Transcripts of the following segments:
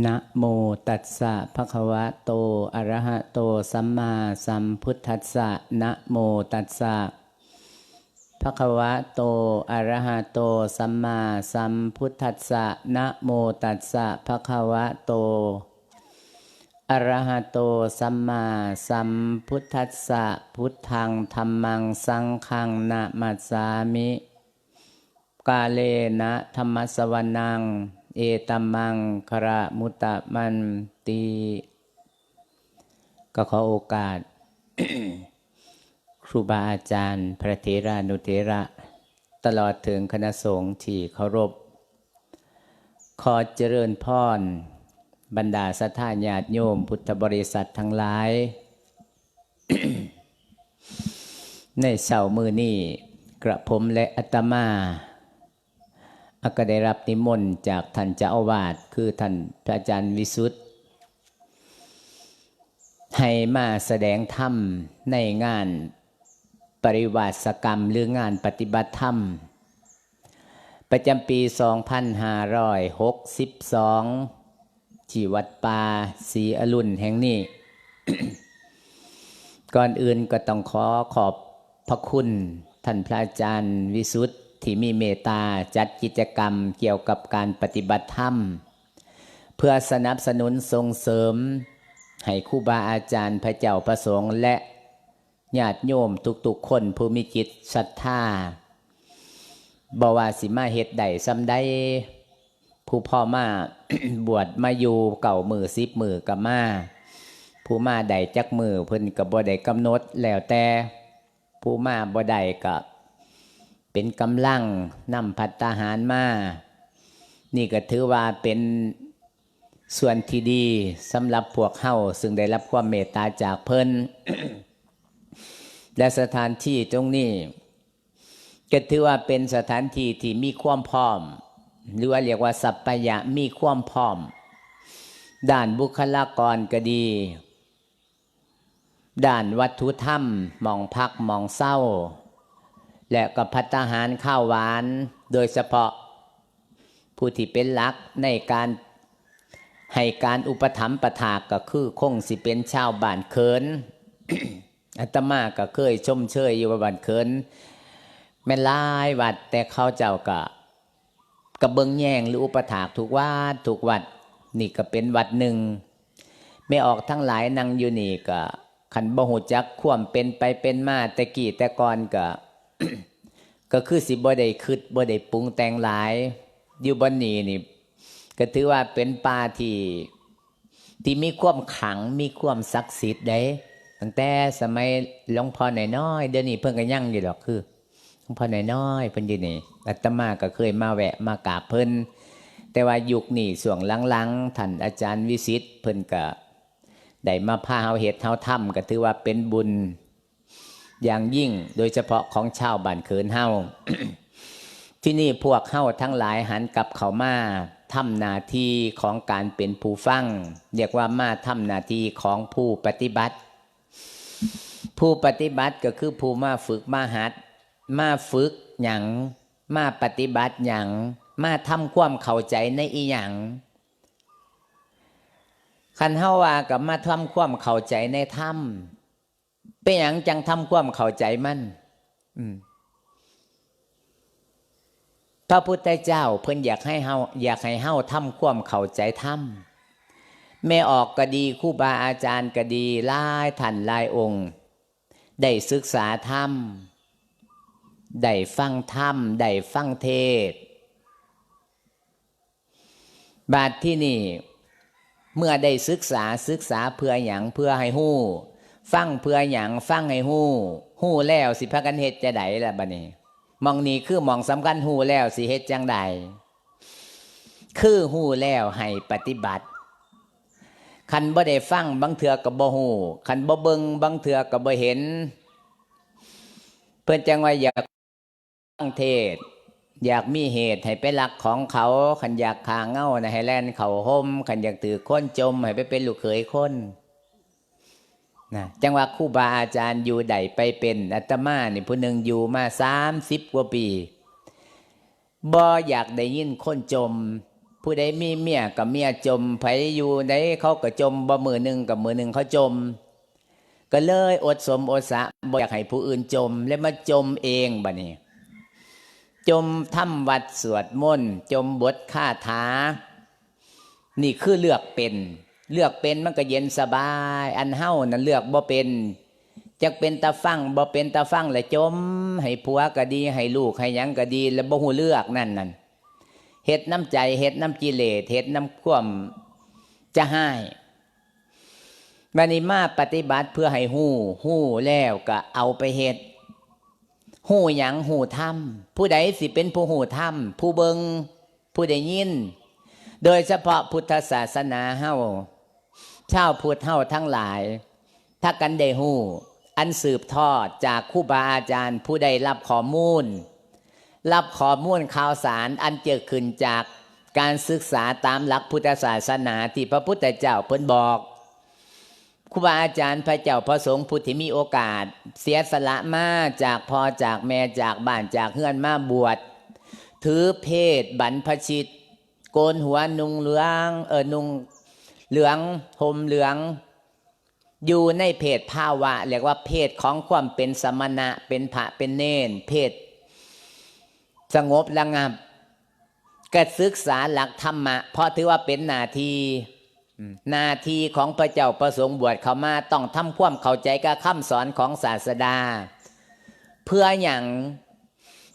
ນະໂມຕັດສະ ພະຄະວະໂຕ ອະຣະຫະໂຕ ສຳມາສຳພຸດທັດສະ ນະໂມຕັດສະ ພະຄະວະໂຕ ອະຣະຫະໂຕ ສຳມາສຳພຸດທັດສະ ນະໂມຕັດສະ ພະຄະວະໂຕ ອະຣະຫະໂຕ ສຳມາສຳພຸດທັດສະ ພຸດທັງ ທຳມັງ ສັງຄັງ ນະມັດສາມິ ກາເລນະ ທຳມະສະວະນັງ ເອຕະມັງຄະລະມຸດຕະມັນຕິ. ກໍຂໍໂອກາດ ຄູບາອາຈານ ພະເຖລານຸເຖລະ ຕະຫຼອດເຖິງຄະນະສົງທີ່ເຄົາລົບ, ຂໍຈະເລີນພອນບັນດາສັດທາຍາດໂຍມພຸດທະບໍລິສັດທັງຫຼາຍ. ໃນເຊົ້າມື້ນີ້ ກະຜົມ ແລະ ອາດຕະມາ ອາ ກໍໄດ້ຮັບນິມົນຈາກທ່ານເຈົ້າອາວາດ ຄືທ່ານພະອາຈານວິສຸດ ໃຫ້ມາສະແດງທຳໃນງານປະລິວາສະກຳ ຫຼື ງານປະຕິບັດທຳ ປະຈຳປີສອງພັນຫ້າຮ້ອຍຫົກສິບສອງ ທີ່ວັດປ່າສີອະລຸນແຫ່ງນີ້. ກ່ອນອື່ນກໍຕ້ອງຂໍຂອບພະຄຸນທ່ານພະອາຈານວິສຸດ ທີ່ມີເມດຕາຈັດກິດຈະກຳກ່ຽວກັບການປະຕິບັດທຳ ເພື່ອສະໜັບສະໜູນສົ່ງເສີມໃຫ້ຄູບາອາຈານ ພະເຈົ້າພະສົງ ແລະ ຍາດໂຍມທຸກໆຄົນຜູ້ມີຈິດສັດທາ ບໍ່ວ່າຊິມາເຮັດໄດ້ສ່ຳໃດ, ຜູ້ພໍມາ ບວດມາຢູ່ເກົ້າມື້ສິບມື້ກໍມາ, ຜູ້ມາໄດ້ຈັກມື້ເພິ່ນກໍບໍ່ໄດ້ກຳນົດ, ແລ້ວແຕ່. ຜູ້ມາບໍ່ໄດ້ກໍເປັນກຳລັງນຳພັດຕາຫານມາ. ນີ້ກໍຖືວ່າເປັນສ່ວນທີ່ດີສຳລັບພວກເຮົາ ຊຶ່ງໄດ້ຮັບຄວາມເມດຕາຈາກເພິ່ນ ແລະ ສະຖານທີ່ຕົງນີ້ ກໍຖືວ່າເປັນສະຖານທີ່ທີ່ມີຄວາມພ້ອມ ຫຼືວ່າລຽກວ່າສັບພະຍະມີຄວາມພ້ອມ ດ້ານບຸກຄະລາກອນກໍດີ, ດ້ານວັດຖຸທຳ, ໝ່ອງພັກໝ່ອງເຊົາ ແລະ ກໍພັດຕາຫານຄາວຫວານ, ໂດຍສະເພາະຜູ້ທີ່ເປັນຫຼັກໃນການໃຫ້ການອຸປະຖຳປະຖາກ ກໍຄືຄົງຊິເປັນຊາວບ້ານເຂີນ. ອາດຕະມາກໍເຄີຍຊົມເຊີຍຢູ່ວ່າບ້ານເຂີນແມ່ນຫຼາຍວັດ, ແຕ່ເຂົາເຈົ້າກໍ ກໍເບິ່ງແຍງ ຫຼື ອຸປະຖາກທຸກວັດ ທຸກວັດ. ນີ້ກໍເປັນວັດໜຶ່ງ. ແມ່ອອກທັງຫຼາຍນັ່ງຢູ່ນີ້ກໍ ຄັນບໍ່ຮູ້ຈັກຄວາມເປັນໄປເປັນມາແຕ່ກີ້ແຕ່ກ່ອນກໍ ກໍຄືຊິບໍ່ໄດ້ຄິດ ບໍ່ໄດ້ປຸງແຕ່ງຫຼາຍ. ຢູ່ບ່ອນນີ້ນີ້ ກໍຖືວ່າເປັນປ່າທີ່ ທີ່ມີຄວາມຂລັງ ມີຄວາມສັກສິດເດ້. ຕັ້ງແຕ່ສະໄໝຫຼວງພໍ່ນ້ອຍໆ ດຽວນີ້ເພິ່ນກໍຍັງຢູ່ດອກ, ຄື ຫຼວງພໍ່ນ້ອຍໆ ເພິ່ນຢູ່ນີ້, ອາດຕະມາກໍເຄີຍມາແວະມາກາບເພິ່ນ. ແຕ່ວ່າຍຸກນີ້ ຊ່ວງຫຼັງໆ ທ່ານອາຈານວິສິດ ເພິ່ນກໍໄດ້ມາພາເຮົາເຮັດເຮົາທຳ ກໍຖືວ່າເປັນບຸນ ຢ່າງຍິ່ງ ໂດຍສະເພາະຂອງຊາວບ້ານເຂີນເຮົາ. ທີນີ້ພວກເຮົາທັງຫຼາຍຫັນກັບເຂົ້າມາທຳໜ້າທີ່ຂອງການເປັນຜູ້ຟັງ, ລຽກວ່າມາທຳໜ້າທີ່ຂອງຜູ້ປະຕິບັດ. ຜູ້ປະຕິບັດກໍຄືຜູ້ມາຝຶກມາຫັດ, ມາຝຶກຫຍັງ? ມາປະຕິບັດຫຍັງ? ມາທຳຄວາມເຂົ້າໃຈໃນອີ່ຫຍັງ? ຄັນເຮົາວ່າກໍມາທຳຄວາມເຂົ້າໃຈໃນທຳ. ເປັນຫຍັງຈັ່ງທຳຄວາມເຂົ້າໃຈມັນ? ອືມ ພະພຸດທະເຈົ້າເພິ່ນຢາກໃຫ້ເຮົາ ຢາກໃຫ້ເຮົາທຳຄວາມເຂົ້າໃຈທຳ. ແມ່ອອກກໍດີ, ຄູບາອາຈານກໍດີ, ຫຼາຍທ່ານຫຼາຍອົງ ໄດ້ສຶກສາທຳ, ໄດ້ຟັງທຳ, ໄດ້ຟັງເທດ. ບາດທີນີ້ ເມື່ອໄດ້ສຶກສາ, ສຶກສາເພື່ອຫຍັງ? ເພື່ອໃຫ້ຮູ້. ຟັງເພື່ອຫຍັງ? ຟັງໃຫ້ຮູ້. ຮູ້ແລ້ວຊິພາກັນເຮັດຈັ່ງໃດລະບາດນີ້? ໝ່ອງນີ້ຄືໝ່ອງສຳຄັນ, ຮູ້ແລ້ວຊິເຮັດຈັ່ງໃດ? ຄືຮູ້ແລ້ວໃຫ້ປະຕິບັດ. ຄັນບໍ່ໄດ້ຟັງ, ບາງເທື່ອກໍບໍ່ຮູ້, ຄັນບໍ່ເບິ່ງ, ບາງເທື່ອກໍບໍ່ເຫັນ. ເພິ່ນຈັ່ງວ່າຢາກ ຟັງເທດ, ຢາກມີເຫດໃຫ້ໄປລັກຂອງເຂົາ, ຄັນຢາກຂ້າເຫງົານະ ໃຫ້ແລ່ນເຂົ້າຮົ່ມ, ຄັນຢາກຖືກຄົນຈົ່ມ ໃຫ້ໄປເປັນລູກເຂີຍຄົນນະ. ຈັ່ງວ່າຄູບາອາຈານຢູ່ໄດ້ໄປເປັນ, ອາດຕະມານີ້ຜູ້ໜຶ່ງຢູ່ມາສາມສິບກວ່າປີ ບໍ່ຢາກໄດ້ຍິນຄົນຈົ່ມ. ຜູ້ໃດມີເມຍກໍເມຍຈົ່ມ, ໃຜຢູ່ໃດເຂົາກໍຈົ່ມ, ບໍ່ມື້ໜຶ່ງກໍມື້ໜຶ່ງເຂົາຈົ່ມ. ກໍເລີຍອົດສົມອົດສະ ບໍ່ຢາກໃຫ້ຜູ້ອື່ນຈົ່ມ ແລະມາຈົ່ມເອງບາດນີ້. ຈົ່ມທຳວັດສວດມົນ, ຈົ່ມບົດຄາຖາ. ນີ້ຄືເລືອກເປັນ, ເລືອກເປັນມັນກໍເຢັນສະບາຍ. ອັນເຮົານັ້ນເລືອກບໍ່ເປັນ, ຈັກເປັນຕາຟັງ ບໍ່ເປັນຕາຟັງ ລະຈົ່ມໃຫ້ຜົວກໍດີ ໃຫ້ລູກໃຫ້ຫຍັງກໍດີ ລະບໍ່ຮູ້ເລືອກນັ້ນນັ້ນ. ເຮັດນຳໃຈ ເຮັດນຳກິເລດ ເຮັດນຳຄວາມຈະຮ້າຍ. ບາດນີ້ມາປະຕິບັດເພື່ອໃຫ້ຮູ້, ຮູ້ແລ້ວກໍເອົາໄປເຮັດ. ຮູ້ຫຍັງ? ຮູ້ທຳ. ຜູ້ໃດຊິເປັນຜູ້ຮູ້ທຳ? ຜູ້ເບິ່ງ, ຜູ້ໄດ້ຍິນ. ໂດຍສະເພາະພຸດທະສາສະໜາເຮົາ, ຊາວພຸດເຮົາທັງຫຼາຍ ພາກັນໄດ້ຮູ້, ອັນສືບທອດຈາກຄູບາອາຈານຜູ້ໄດ້ຮັບຂໍ້ມູນ, ຮັບຂໍ້ມູນຂ່າວສານອັນເກີດຂຶ້ນຈາກການສຶກສາຕາມຫຼັກພຸດທະສາສະໜາທີ່ພະພຸດທະເຈົ້າເພິ່ນບອກ. ຄູບາອາຈານ ພະເຈົ້າ ພະສົງ ຜູ້ທີ່ມີໂອກາດເສຍສະຫຼະມາຈາກພໍ່ຈາກແມ່ ຈາກບ້ານຈາກເຮືອນມາບວດ, ຖືເພດບັນພະຊິດ, ໂກນຫົວ, ນຸ່ງເຫຼືອງ, ເອີ, ນຸ່ງເຫຼືອງ, ຫົ່ມເຫຼືອງ, ຢູ່ໃນເພດພາວະ ເອີ້ນວ່າເພດຂອງຄວາມເປັນສະມະນະ, ເປັນພະ, ເປັນເນນ, ເພດສະຫງົບລະງັບ, ກະສຶກສາຫຼັກທຳມະ, ເພາະຖືວ່າເປັນໜ້າທີ່, ໜ້າທີ່ຂອງພະເຈົ້າ ພະສົງບວດເຂົ້າມາ ຕ້ອງທຳຄວາມເຂົ້າໃຈກັບຄຳສອນຂອງສາສະດາ. ເພື່ອຫຍັງ?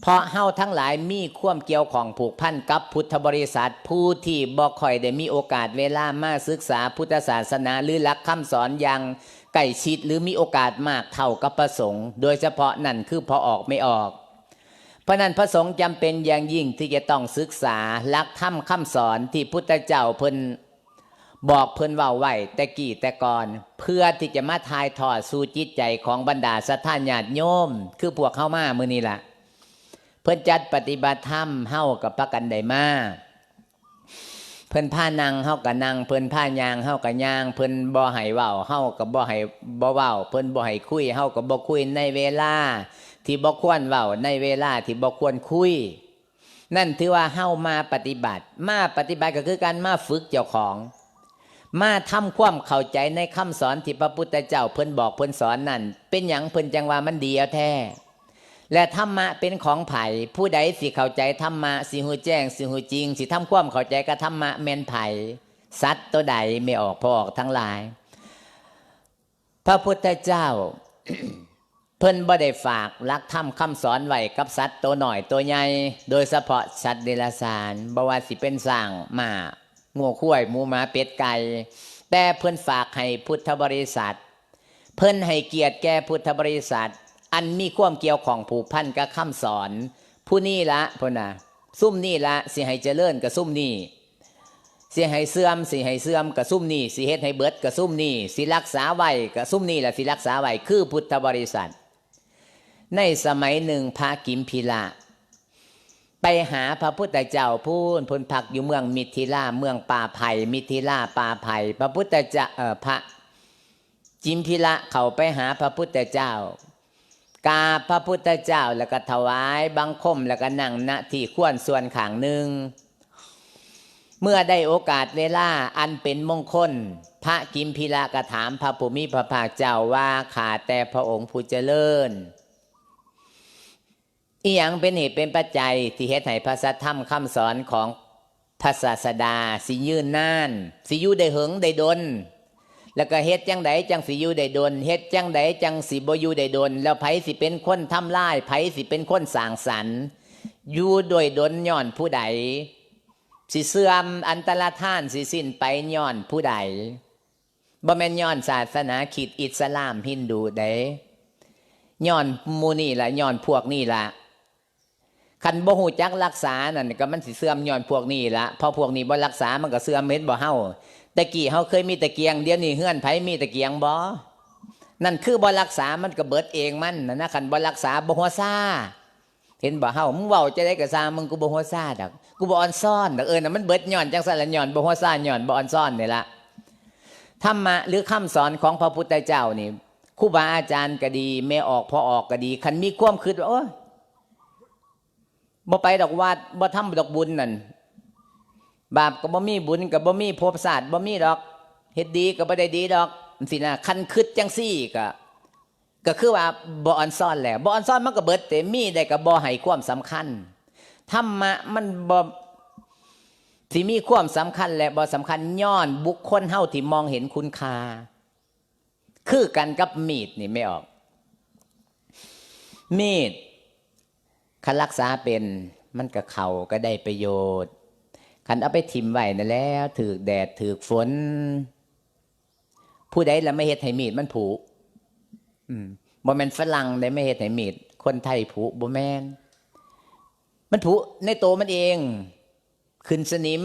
ເພາະເຮົາທັງຫຼາຍມີຄວາມກ່ຽວຂ້ອງຜູກພັນກັບພຸດທະບໍລິສັດ, ຜູ້ທີ່ບໍ່ຄ່ອຍໄດ້ມີໂອກາດເວລາມາສຶກສາພຸດທະສາສະໜາ ຫຼື ຫຼັກຄຳສອນຢ່າງໃກ້ຊິດ ຫຼື ມີໂອກາດມາກເທົ່າກັບພະສົງ, ໂດຍສະເພາະນັ້ນຄືພໍ່ອອກແມ່ອອກ. ເພາະນັ້ນພະສົງຈຳເປັນຢ່າງຍິ່ງທີ່ຈະຕ້ອງສຶກສາຫຼັກທຳຄຳສອນທີ່ພຸດທະເຈົ້າເພິ່ນບອກເພິ່ນເວົ້າໄວ້ແຕ່ກີ້ແຕ່ກ່ອນ, ເພື່ອທີ່ຈະມາຖ່າຍທອດສູ່ຈິດໃຈຂອງບັນດາສັດທາຍາດໂຍມ ຄືພວກເຮົາມາມື້ນີ້ລະ. ເພິ່ນຈັດປະຕິບັດທຳ ເຮົາກໍພາກັນໄດ້ມາ. ເພິ່ນພານັ່ງ ເຮົາກໍນັ່ງ, ເພິ່ນພາຍ່າງ ເຮົາກໍຍ່າງ, ເພິ່ນບໍ່ໃຫ້ເວົ້າ ເຮົາກໍບໍ່ໃຫ້ ບໍ່ເວົ້າ, ເພິ່ນບໍ່ໃຫ້ຄຸຍ ເຮົາກໍບໍ່ຄຸຍ ໃນເວລາທີ່ບໍ່ຄວນເວົ້າ, ໃນເວລາທີ່ບໍ່ຄວນຄຸຍ. ນັ້ນຖືວ່າເຮົາມາປະຕິບັດ, ມາປະຕິບັດກໍຄືການມາຝຶກເຈົ້າຂອງ, ມາທຳຄວາມເຂົ້າໃຈໃນຄຳສອນທີ່ພະພຸດທະເຈົ້າເພິ່ນບອກເພິ່ນສອນນັ້ນ. ເປັນຫຍັງເພິ່ນຈັ່ງວ່າມັນດີແທ້? ແລະ ທຳມະເປັນຂອງໃຜ? ຜູ້ໃດຊິເຂົ້າໃຈທຳມະ, ຊິຮູ້ແຈ້ງ, ຊິຮູ້ຈິງ, ຊິທຳຄວາມເຂົ້າໃຈກັບທຳມະແມ່ນໃຜ? ສັດໂຕໃດ? ແມ່ອອກພໍ່ອອກທັງຫຼາຍ, ພະພຸດທະເຈົ້າ ເພິ່ນບໍ່ໄດ້ຝາກຫຼັກທຳຄຳສອນໄວ້ກັບສັດໂຕນ້ອຍໂຕໃຫຍ່, ໂດຍສະເພາະສັດເດຍລະສານ, ບໍ່ວ່າຊິເປັນຊ້າງ, ມ້າ, ງົວ, ຄວາຍ, ໝູ, ໝາ, ເປັດ, ໄກ່, ແຕ່ເພິ່ນຝາກໃຫ້ພຸດທະບໍລິສັດ. ເພິ່ນໃຫ້ກຽດແກ່ພຸດທະບໍລິສັດ ອັນມີຄວາມກ່ຽວຂ້ອງຜູກພັນກັບຄຳສອນ. ຜູ້ນີ້ລະ, ເພິ່ນວ່າ, ຊຸມນີ້ລະ, ຊິໃຫ້ຈະເລີນກໍຊຸມນີ້, ຊິໃຫ້ເສື່ອມ, ຊິໃຫ້ເສື່ອມກໍຊຸມນີ້, ຊິເຮັດໃຫ້ເບິດກໍຊຸມນີ້, ຊິຮັກສາໄວ້ກໍຊຸມນີ້ລະ, ຊິຮັກສາໄວ້, ຄືພຸດທະບໍລິສັດ. ໃນສະໄໝໜຶ່ງ ພະກິມພິລະ ໄປຫາພະພຸດທະເຈົ້າພຸ້ນ, ເພິ່ນພັກຢູ່ເມືອງມິດທິລາ, ເມືອງປ່າໄຜ່, ມິດທິລາ, ປ່າໄຜ່. ພະພຸດທະເຈົ້າ, ເອີ, ພະກິມພິລະເຂົ້າໄປຫາພະພຸດທະເຈົ້າ, ກາບພະພຸດທະເຈົ້າ ແລ້ວກໍຖວາຍບັງຄົມ, ແລ້ວກໍນັ່ງ ນະ ທີ່ຄວນສ່ວນຂ້າງໜຶ່ງ. ເມື່ອໄດ້ໂອກາດເວລາອັນເປັນມົງຄົນ, ພະກິມພິລະກໍຖາມພະຜູ້ມີພະພາກເຈົ້າວ່າ, ຂ້າແຕ່ພະອົງຜູ້ຈະເລີນ, ອີ່ຫຍັງເປັນເຫດເປັນປັດໄຈທີ່ເຮັດໃຫ້ພະສັດທຳຄຳສອນຂອງພະສາສະດາຊິຍືນນານ, ຊິຢູ່ໄດ້ເຫິງໄດ້ດົນ? ແລ້ວກໍເຮັດຈັ່ງໃດຈັ່ງຊິຢູ່ໄດ້ດົນ? ເຮັດຈັ່ງໃດຈັ່ງຊິບໍ່ຢູ່ໄດ້ດົນ? ແລ້ວໃຜຊິເປັນຄົນທຳລາຍ? ໃຜຊິເປັນຄົນສ້າງສັນ? ຢູ່ດ້ວຍດົນຍ້ອນຜູ້ໃດ? ຊິເສື່ອມອັນຕະລະທານ, ຊິສິ້ນໄປຍ້ອນຜູ້ໃດ? ບໍ່ແມ່ນຍ້ອນສາສະໜາຄຣິດ, ອິດສະລາມ, ຮິນດູເດ້, ຍ້ອນໝູ່ນີ້ລະ, ຍ້ອນພວກນີ້ລະ. ຄັນບໍ່ຮູ້ຈັກຮັກສານັ້ນ ກໍມັນຊິເສື່ອມຍ້ອນພວກນີ້ລະ, ເພາະພວກນີ້ບໍ່ຮັກສາ ມັນກໍເສື່ອມ. ເຫັນບໍ່ເຮົາ? ແຕ່ກີ້ເຮົາເຄີຍມີຕະກຽງ, ດຽວນີ້ເຮືອນໃຜມີຕະກຽງບໍ່? ນັ້ນຄືບໍ່ຮັກສາ, ມັນກໍເບິດເອງມັນນະ. ຄັນບໍ່ຮັກສາ, ບໍ່ຫົວຊາ. ເຫັນບໍ່ເຮົາ? ມຶງເວົ້າຈັ່ງໃດກໍຊ່າງ, ມຶງ ກູບໍ່ຫົວຊາດອກ, ກູບໍ່ອ່ອນຊ້ອນດອກ. ເອີ ນັ້ນມັນເບິດຍ້ອນຈັ່ງຊັ້ນລະ, ຍ້ອນບໍ່ຫົວຊາ, ຍ້ອນບໍ່ອ່ອນຊ້ອນນີ້ລະ. ທຳມະ ຫຼື ຄຳສອນຂອງພະພຸດທະເຈົ້ານີ້, ຄູບາອາຈານກໍດີ, ແມ່ອອກ, ພໍ່ອອກກໍດີ, ຄັນມີຄວາມຄິດວ່າ, ໂອ້ຍ, ບໍ່ໄປດອກວັດ, ບໍ່ທຳດອກບຸນນັ້ນ, ບາບກໍບໍ່ມີ ບຸນກໍບໍ່ມີ ພົບຊາດບໍ່ມີດອກ ເຮັດດີກໍບໍ່ໄດ້ດີດອກ ຈັ່ງຊີ້ນະ. ຄັນຄິດຈັ່ງຊີ້ກໍ ກໍຄືວ່າບໍ່ອ່ອນຊອນແລ້ວ ບໍ່ອ່ອນຊອນມັນກໍເບິດເດ ມີໄດ້ກໍບໍ່ໃຫ້ຄວາມສຳຄັນ. ທຳມະມັນບໍ່ ຊິມີຄວາມສຳຄັນ ແລະ ບໍ່ສຳຄັນ ຍ້ອນບຸກຄົນເຮົາທີ່ມອງເຫັນຄຸນຄ່າ ຄືກັນກັບມີດນີ້ ແມ່ອອກ ມີດ ຄັນລັກສາເປັນ ມັນກໍເຂົ້າ ກໍໄດ້ປະໂຫຍດ. ຄັນເອົາໄປຖິ້ມໄວ້ນັ້ນແຫຼະ ຖືກແດດຖືກຝົນ ຜູ້ໃດລະມາເຮັດໃຫ້ມີດມັນຜຸ? ອືມ ບໍ່ແມ່ນຝຣັ່ງໃດມາເຮັດໃຫ້ມີດຄົນໄທຜຸ ບໍ່ແມ່ນ. ມັນຜຸໃນໂຕມັນເອງ. ຂຶ້ນສະໜິມ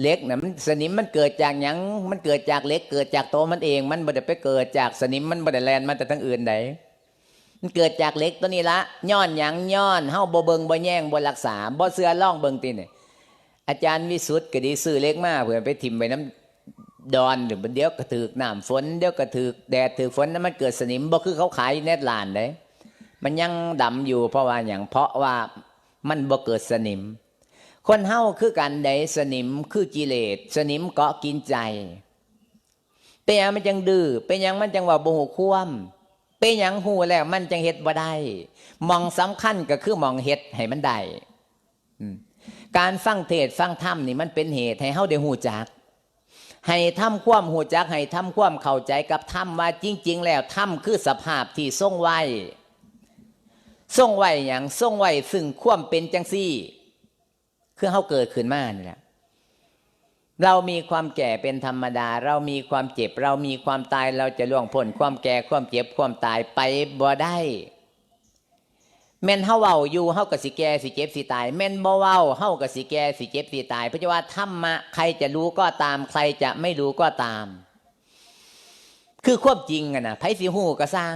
ເຫຼັກນະ ມັນ ສະໜິມມັນເກີດຈາກຫຍັງ? ມັນເກີດຈາກເຫຼັກ ເກີດຈາກໂຕມັນເອງ ມັນບໍ່ໄດ້ໄປເກີດຈາກສະໜິມ ມັນບໍ່ໄດ້ແລ່ນມາແຕ່ທາງອື່ນໃດ. ມັນເກີດຈາກເຫຼັກໂຕນີ້ລະ. ຍ້ອນຫຍັງ? ຍ້ອນເຮົາບໍ່ເບິ່ງ ບໍ່ແຍງ ບໍ່ຮັກສາ. ບໍ່ເຊື່ອລອງເບິ່ງຕິນີ້. ອາຈານວິສຸດກໍດີ ຊື້ເຫຼັກມາເພື່ອໄປຖິ້ມໄວ້ນຳດອນ ດຽວກໍຖືກນ້ຳຝົນ ດຽວກໍຖືກແດດຖືກຝົນ ແລ້ວມັນເກີດສະໜິມ. ບໍ່ຄືເຂົາຂາຍໃນຕະຫຼາດໃດ. ມັນຍັງດຳຢູ່ ເພາະວ່າຫຍັງ? ເພາະວ່າມັນບໍ່ເກີດສະໜິມ. ຄົນເຮົາຄືກັນໃດ໋ ສະໜິມຄືກິເລດ ສະໜິມເກາະກິນໃຈ. ເປັນຫຍັງມັນຈັ່ງດື້? ເປັນຫຍັງມັນຈັ່ງເວົ້າບໍ່ຮູ້ຄວາມ? ເປັນຫຍັງຮູ້ແລ້ວມັນຈັ່ງເຮັດບໍ່ໄດ້? ໝ່ອງສຳຄັນກໍຄືໝ່ອງເຮັດໃຫ້ມັນໄດ້. ອືມ ການຟັງເທດຟັງທຳນີ້ ມັນເປັນເຫດໃຫ້ເຮົາໄດ້ຮູ້ຈັກ ໃຫ້ທຳຄວາມຮູ້ຈັກ ໃຫ້ທຳຄວາມເຂົ້າໃຈກັບທຳ ວ່າຈິງໆແລ້ວທຳຄືສະພາບທີ່ຊົງໄວ້. ຊົງໄວ້ຫຍັງ? ຊົງໄວ້ຊຶ່ງຄວາມເປັນຈັ່ງຊີ້ ຄືເຮົາເກີດຂຶ້ນມານີ້ແຫຼະ. ເຮົາມີຄວາມແກ່ເປັນທຳມະດາ ເຮົາມີຄວາມເຈັບ ເຮົາມີຄວາມຕາຍ ເຮົາຈະລ່ວງພົ້ນຄວາມແກ່ ຄວາມເຈັບ ຄວາມຕາຍໄປບໍ່ໄດ້. ແມ່ນເຮົາເວົ້າຢູ່ ເຮົາກໍຊິແກ່ ຊິເຈັບ ຊິຕາຍ. ແມ່ນບໍ່ເວົ້າ ເຮົາກໍຊິແກ່ ຊິເຈັບ ຊິຕາຍ. ເພາະວ່າທຳມະ ໃຄຈະຮູ້ກໍຕາມ ໃຄຈະໄມ່ຮູ້ກໍຕາມ ຄືຄວາມຈິງຫັ້ນນະ. ໃຜຊິຮູ້ກໍຊ່າງ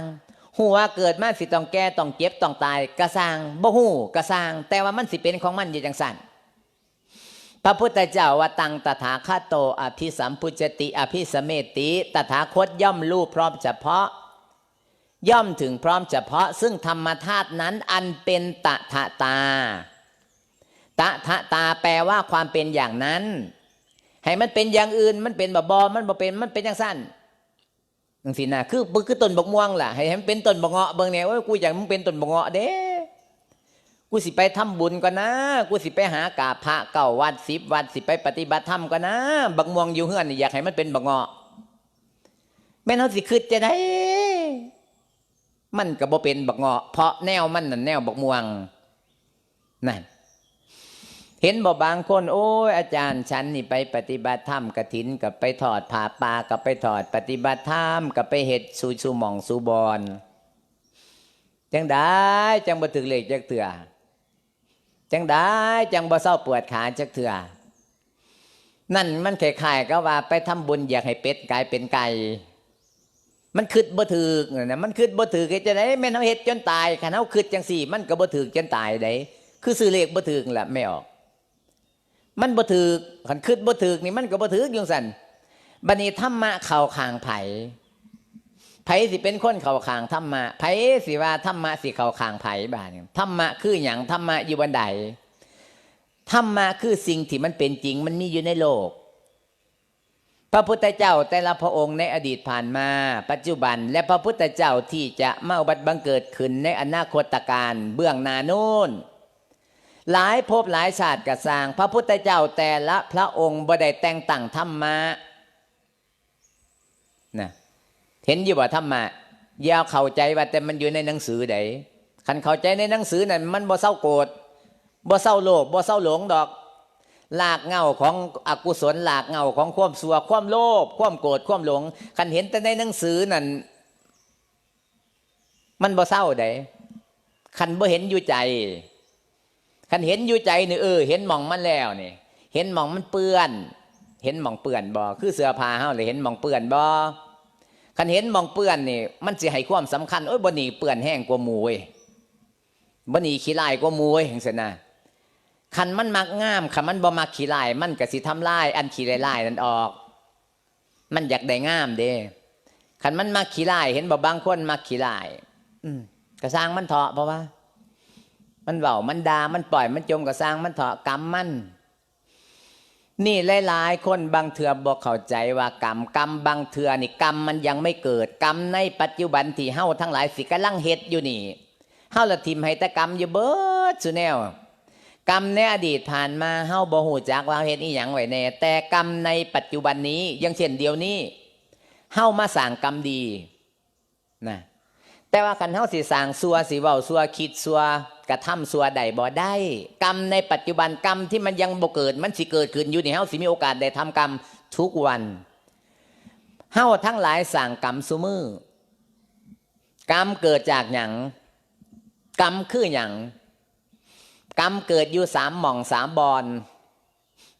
ຮູ້ວ່າເກີດມາຊິຕ້ອງແກ່ ຕ້ອງເຈັບ ຕ້ອງຕາຍກໍຊ່າງ ບໍ່ຮູ້ກໍຊ່າງ ແຕ່ວ່າມັນຊິເປັນຂອງມັນຢູ່ຈັ່ງຊັ້ນ. ພະພຸດທະເຈົ້າວ່າ ຕັງຕະຖາຄະໂຕ ອະພິສຳພຸດຈະຕິ ອະພິສະເມຕິ ຕະຖາຄົດຍ່ອມຮູ້ພ້ອມສະເພາະ ຍ່ອມເຖິງພ້ອມສະເພາະ ຊຶ່ງທຳມະທາດນັ້ນ ອັນເປັນຕະຖະຕາ. ຕະຖະຕາ ແປວ່າຄວາມເປັນຢ່າງນັ້ນ. ໃຫ້ມັນເປັນຢ່າງອື່ນ ມັນເປັນບໍ່? ບໍ່ ມັນບໍ່ເປັນ ມັນເປັນຈັ່ງຊັ້ນ ຈັ່ງຊີ້ນະ. ຄື ຄືຕົ້ນບັກມ່ວງລະ ໃຫ້ ໃຫ້ມັນເປັນຕົ້ນບັກເງາະເບິ່ງແດ່. ໂອ້ຍ ກູຢາກໃຫ້ມັນເປັນຕົ້ນບັກເງາະເດ້. ກູຊິໄປທຳບຸນກ່ອນນາ ກູຊິໄປຫາກາບພະເກົ້າວັດ ສິບວັດ ຊິໄປປະຕິບັດທຳກ່ອນນາ. ບັກມ່ວງຢູ່ເຮືອນນີ້ ຢາກໃຫ້ມັນເປັນບັກເງາະ. ແມ່ນເຮົາຊິຄິດຈັ່ງໃດ? ມັນກໍບໍ່ເປັນບັກເງາະ ເພາະແນວມັນນັ້ນແນວບັກມ່ວງ. ນັ້ນ ເຫັນບໍ່ ບາງຄົນ ໂອ້ຍ ອາຈານ ສັນນີ້ໄປປະຕິບັດທຳ ກະຖິນກໍໄປທອດ ຜ້າປ່າກໍໄປທອດ ປະຕິບັດທຳກໍໄປເຮັດສູ່ ສູ່ໝ່ອງສູ່ບ່ອນ. ຈັ່ງໃດຈັ່ງບໍ່ຖືກເລກຈັກເທື່ອ? ຈັ່ງໃດຈັ່ງບໍ່ເຊົາປວດຂາຈັກເທື່ອ? ນັ້ນມັນຄ້າຍໆກັບວ່າໄປທຳບຸນຢາກໃຫ້ເປັດກາຍເປັນໄກ່. ມັນຄິດບໍ່ຖືກນັ້ນນະ ມັນຄິດບໍ່ຖືກ. ເຮັດຈັ່ງໃດ? ແມ່ນເຮົາເຮັດຈົນຕາຍ. ຄັນເຮົາຄິດຈັ່ງຊີ້ ມັນກໍບໍ່ຖືກຈົນຕາຍໃດ໋. ຄືຊື້ເລກບໍ່ຖືກລະ ແມ່ອອກ ມັນບໍ່ຖືກ. ຄັນຄິດບໍ່ຖືກນີ້ ມັນກໍບໍ່ຖືກຢູ່ຈັ່ງຊັ້ນ. ບັດນີ້ທຳມະເຂົ້າຂ້າງໃຜ? ໃຜຊິເປັນຄົນເຂົ້າຂ້າງທຳມະ? ໃຜຊິວ່າທຳມະຊິເຂົ້າຂ້າງໃຜ? ບາດນີ້ທຳມະຄືຫຍັງ? ທຳມະຢູ່ບ່ອນໃດ? ທຳມະຄືສິ່ງທີ່ມັນເປັນຈິງ ມັນມີຢູ່ໃນໂລກ. ພະພຸດທະເຈົ້າແຕ່ລະພະອົງໃນອະດີດຜ່ານມາ, ປັດຈຸບັນ ແລະ ພະພຸດທະເຈົ້າທີ່ຈະມາອຸບັດບັງເກີດຂຶ້ນໃນອະນາຄົດຕະການເບື້ອງໜ້າໂນ້ນ, ຫຼາຍພົບຫຼາຍຊາດກະຊ່າງ, ພະພຸດທະເຈົ້າແຕ່ລະພະອົງບໍ່ໄດ້ແຕ່ງຕັ້ງທຳມະ. ນະ ເຫັນຢູ່ບໍ່ທຳມະ? ຢ່າເຂົ້າໃຈວ່າແຕ່ມັນຢູ່ໃນໜັງສືໃດ. ຄັນເຂົ້າໃຈໃນໜັງສືນັ້ນ ມັນບໍ່ເຊົາໂກດ, ບໍ່ເຊົາໂລບ, ບໍ່ເຊົາຫຼົງດອກ. ລາກເຫງົ້າຂອງອະກຸສົນ, ລາກເຫງົ້າຂອງຄວາມຊົ່ວ, ຄວາມໂລບ, ຄວາມໂກດ, ຄວາມຫຼົງ, ຄັນເຫັນແຕ່ໃນໜັງສືນັ້ນ ມັນບໍ່ເຊົາໃດ ຄັນບໍ່ເຫັນຢູ່ໃຈ. ຄັນເຫັນຢູ່ໃຈນີ້ ເອີ ເຫັນໝ່ອງມັນແລ້ວນີ້ ເຫັນໝ່ອງມັນເປື້ອນ, ເຫັນໝ່ອງເປື້ອນບໍ່? ຄືເສື້ອຜ້າເຮົາລະ ເຫັນໝ່ອງເປື້ອນບໍ່? ຄັນເຫັນໝ່ອງເປື້ອນນີ້ ມັນຊິໃຫ້ຄວາມສຳຄັນ, ໂອ້ຍ ບ່ອນນີ້ເປື້ອນແຮງກວ່າໝູ່ເວີ້ຍ, ບ່ອນນີ້ຂີ້ຮ້າຍກວ່າໝູ່ເວີ້ຍ ຈັ່ງຊັ້ນນະ. ຄັນມັນມັກງາມ, ຄັນມັນບໍ່ມັກຂີ້ຮ້າຍ, ມັນກໍຊິທຳລາຍອັນຂີ້ຮ້າຍໆນັ້ນອອກ. ມັນຢາກໄດ້ງາມເດ້. ຄັນມັນມັກຂີ້ຮ້າຍ, ເຫັນບໍ່ ບາງຄົນມັກຂີ້ຮ້າຍ, ອືມ ກະຊ່າງມັນເຖາະ, ເພາະວ່າມັນເວົ້າ, ມັນດ່າ, ມັນປ້ອຍ, ມັນຈົ່ມ, ກະຊ່າງມັນເຖາະ, ກຳມັນ. ນີ້ຫຼາຍໆຄົນບາງເທື່ອບໍ່ເຂົ້າໃຈວ່າກຳ, ກຳບາງເທື່ອນີ້ກຳມັນຍັງໄມ່ເກີດ, ກຳໃນປັດຈຸບັນທີ່ເຮົາທັງຫຼາຍຊິກຳລັງເຮັດຢູ່ນີ້, ເຮົາລະຖິ້ມໃຫ້ແຕ່ກຳຢູ່ເບິດສູ່ແນວ. ກຳໃນອະດີດຜ່ານມາເຮົາບໍ່ຮູ້ຈັກວ່າເຮົາເຮັດອີ່ຫຍັງໄວ້ແດ່, ແຕ່ກຳໃນປັດຈຸບັນນີ້, ຢ່າງເຊັ່ນດຽວນີ້ ເຮົາມາສ້າງກຳດີ ນະ ແຕ່ວ່າຄັນເຮົາຊິສ້າງຊົ່ວ, ຊິເວົ້າຊົ່ວ, ຄິດຊົ່ວ, ກະທຳຊົ່ວໄດ້ບໍ່? ໄດ້. ກຳໃນປັດຈຸບັນ, ກຳທີ່ມັນຍັງບໍ່ເກີດ, ມັນຊິເກີດຂຶ້ນຢູ່ນີ້, ເຮົາຊິມີໂອກາດໄດ້ທຳກຳທຸກວັນ. ເຮົາທັງຫຼາຍສ້າງກຳຊຸມື້. ກຳເກີດຈາກຫຍັງ? ກຳຄືຫຍັງ? ກຳເກີດຢູ່ສາມໝ່ອງສາມບ່ອນ.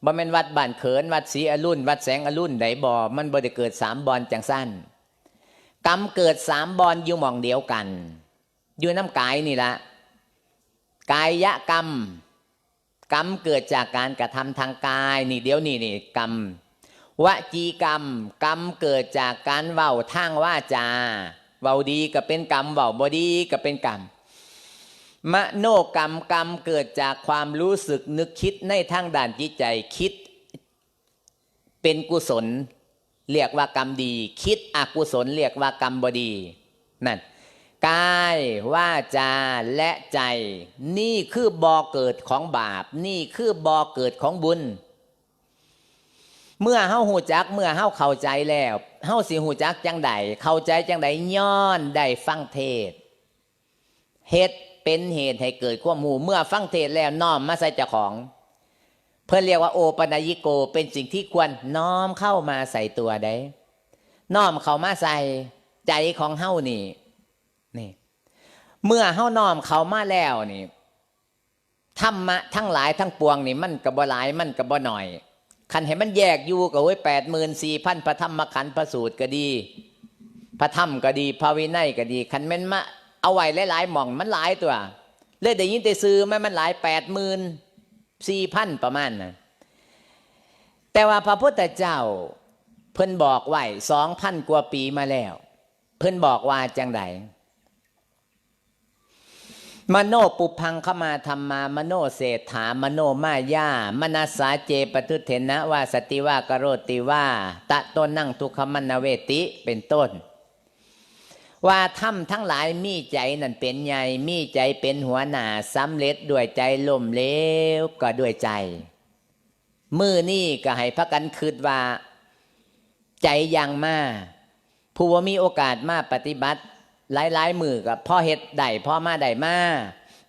ບໍ່ແມ່ນວັດບ້ານເຂີນ, ວັດສີອະລຸນ, ວັດແສງອະລຸນໃດບໍ່, ມັນບໍ່ໄດ້ເກີດສາມບ່ອນຈັ່ງຊັ້ນ. ກຳເກີດສາມບ່ອນຢູ່ໝ່ອງດຽວກັນ, ຢູ່ນຳກາຍນີ້ລະ. ກາຍະກຳ, ກຳເກີດຈາກການກະທຳທາງກາຍນີ້, ດຽວນີ້ນີ້ກຳ. ວະຈີກຳ, ກຳເກີດຈາກການເວົ້າທາງວາຈາ, ເວົ້າດີກໍເປັນກຳ, ເວົ້າບໍ່ດີກໍເປັນກຳ. ມະໂນກຳ, ກຳເກີດຈາກຄວາມຮູ້ສຶກນຶກຄິດໃນທາງດ້ານຈິດໃຈ, ຄິດເປັນກຸສົນ ລຽກວ່າກຳດີ, ຄິດອະກຸສົນ ລຽກວ່າກຳບໍ່ດີ. ນັ້ນ ກາຍ, ວາຈາ ແລະ ໃຈ, ນີ້ຄືບໍ່ເກີດຂອງບາບ, ນີ້ຄືບໍ່ເກີດຂອງບຸນ. ເມື່ອເຮົາຮູ້ຈັກ, ເມື່ອເຮົາເຂົ້າໃຈແລ້ວ, ເຮົາຊິຮູ້ຈັກຈັ່ງໃດ, ເຂົ້າໃຈຈັ່ງໃດ? ຍ້ອນໄດ້ຟັງເທດ. ເຮັດເປັນເຫດໃຫ້ເກີດຄວາມຮູ້. ເມື່ອຟັງເທດແລ້ວນ້ອມມາໃສ່ເຈົ້າຂອງ. ເພິ່ນລຽກວ່າໂອປະນະຍິໂກ, ເປັນສິ່ງທີ່ຄວນນ້ອມເຂົ້າມາໃສ່ຕົວໃດ໋. ນ້ອມເຂົ້າມາໃສ່ໃຈຂອງເຮົານີ້. ນີ້ ເມື່ອເຮົານ້ອມເຂົ້າມາແລ້ວນີ້, ທຳມະທັງຫຼາຍທັງປວງນີ້ ມັນກໍບໍ່ຫຼາຍ, ມັນກໍບໍ່ໜ້ອຍ. ຄັນໃຫ້ມັນແຍກຢູ່ກໍ ໂອ້ຍ ແປດໝື່ນສີ່ພັນ ພະທຳມະຂັນ ພະສູດກໍດີ, ພະທຳກໍດີ, ພະວິໄນກໍດີ, ຄັນແມ່ນມາເອົາໄວ້ຫຼາຍໆໝ່ອງ ມັນຫຼາຍຕົວະ. ເລີຍໄດ້ຍິນແຕ່ຊື່ມັນ, ມັນຫຼາຍ ແປດໝື່ນສີ່ພັນ ປະມານນັ້ນ. ແຕ່ວ່າພະພຸດທະເຈົ້າເພິ່ນບອກໄວ້ ສອງພັນກວ່າປີມາແລ້ວ, ເພິ່ນບອກວ່າຈັ່ງໃດ? ມະໂນປຸບພັງຄະມາທຳມາ ມະໂນເສດຖາ ມະໂນມາຍາ ມະນັດສາເຈປະທຸດເຖນະ ວາສະຕິວາ ກະໂຣຕິວາ ຕະໂຕນັງທຸກຂະມັນນະເວຕິ ເປັນຕົ້ນ ວ່າທຳທັງຫຼາຍມີໃຈນັ້ນເປັນໃຫຍ່ ມີໃຈເປັນຫົວໜ້າ ສຳເລັດດ້ວຍໃຈ ລົ້ມເຫຼວກໍດ້ວຍໃຈ. ມື້ນີ້ກໍໃຫ້ພາກັນຄິດວ່າ ໃຈຢ່າງມາ ຜູ້ບໍ່ມີໂອກາດມາປະຕິບັດຫຼາຍໆມື້ກໍພໍເຮັດໄດ້ ພໍມາໄດ້ມາ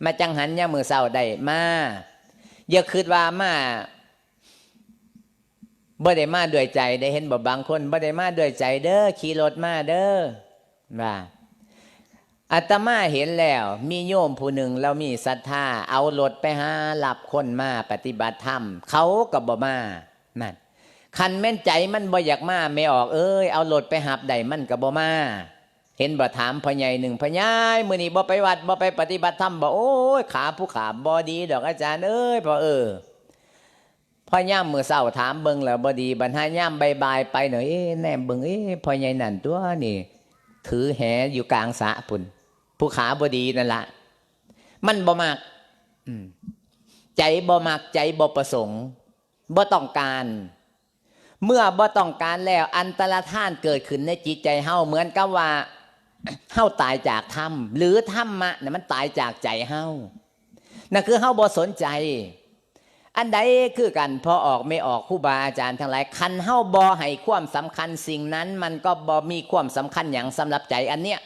ມາຈັງຫັນຍາມມື້ເຊົ້າໄດ້ມາ. ຢ່າຄິດວ່າມາບໍ່ໄດ້ມາດ້ວຍໃຈເດ້. ເຫັນບໍ່ ບາງຄົນບໍ່ໄດ້ມາດ້ວຍໃຈເດີ ຂີ່ລົດມາເດີ ວ່າ ອາດຕະມາເຫັນແລ້ວ ມີໂຍມຜູ້ໜຶ່ງ ລາວມີສັດທາ ເອົາລົດໄປຫາຮັບຄົນມາປະຕິບັດທຳ ເຂົາກໍບໍ່ມາ. ນັ້ນ ຄັນແມ່ນໃຈມັນບໍ່ຢາກມາ ແມ່ອອກເອີຍ ເອົາລົດໄປຮັບໄດ້ ມັນກໍບໍ່ມາ. ເຫັນບໍ່ ຖາມພໍ່ໃຫຍ່ໜຶ່ງ ພໍ່ໃຫຍ່ ມື້ນີ້ບໍ່ໄປວັດ ບໍ່ໄປປະຕິບັດທຳບໍ່? ໂອ້ຍ ຂາຜູ້ຂາບໍ່ດີດອກອາຈານເອີຍ ພໍ່ເອີຍ. ພໍຍາມມື້ເຊົ້າຖາມເບິ່ງແລ້ວບໍ່ດີ ບັດຫາຍາມບ່າຍໆໄປເນາະ ເອ ແນມເບິ່ງ ເອ ພໍ່ໃຫຍ່ນັ້ນຕົວະນີ້ ຖືແຫຢູ່ກາງສະພຸ້ນ ຜູ້ຂາບໍ່ດີນັ້ນລະ. ມັນບໍ່ມັກ ອືມ ໃຈບໍ່ມັກ ໃຈບໍ່ປະສົງ ບໍ່ຕ້ອງການ. ເມື່ອບໍ່ຕ້ອງການແລ້ວ ອັນຕະລະທານເກີດຂຶ້ນໃນຈິດໃຈເຮົາ ເໝືອນກັບວ່າເຮົາຕາຍຈາກທຳ ຫຼື ທຳມະນະ ມັນຕາຍຈາກໃຈເຮົາ. ນັ້ນຄືເຮົາບໍ່ສົນໃຈ. ອັນໃດຄືກັນ ພໍ່ອອກແມ່ອອກ ຄູບາອາຈານທັງຫຼາຍ ຄັນເຮົາບໍ່ໃຫ້ຄວາມສຳຄັນສິ່ງນັ້ນ ມັນກໍບໍ່ມີຄວາມສຳຄັນຫຍັງສຳລັບໃຈອັນເນີ້ຍ.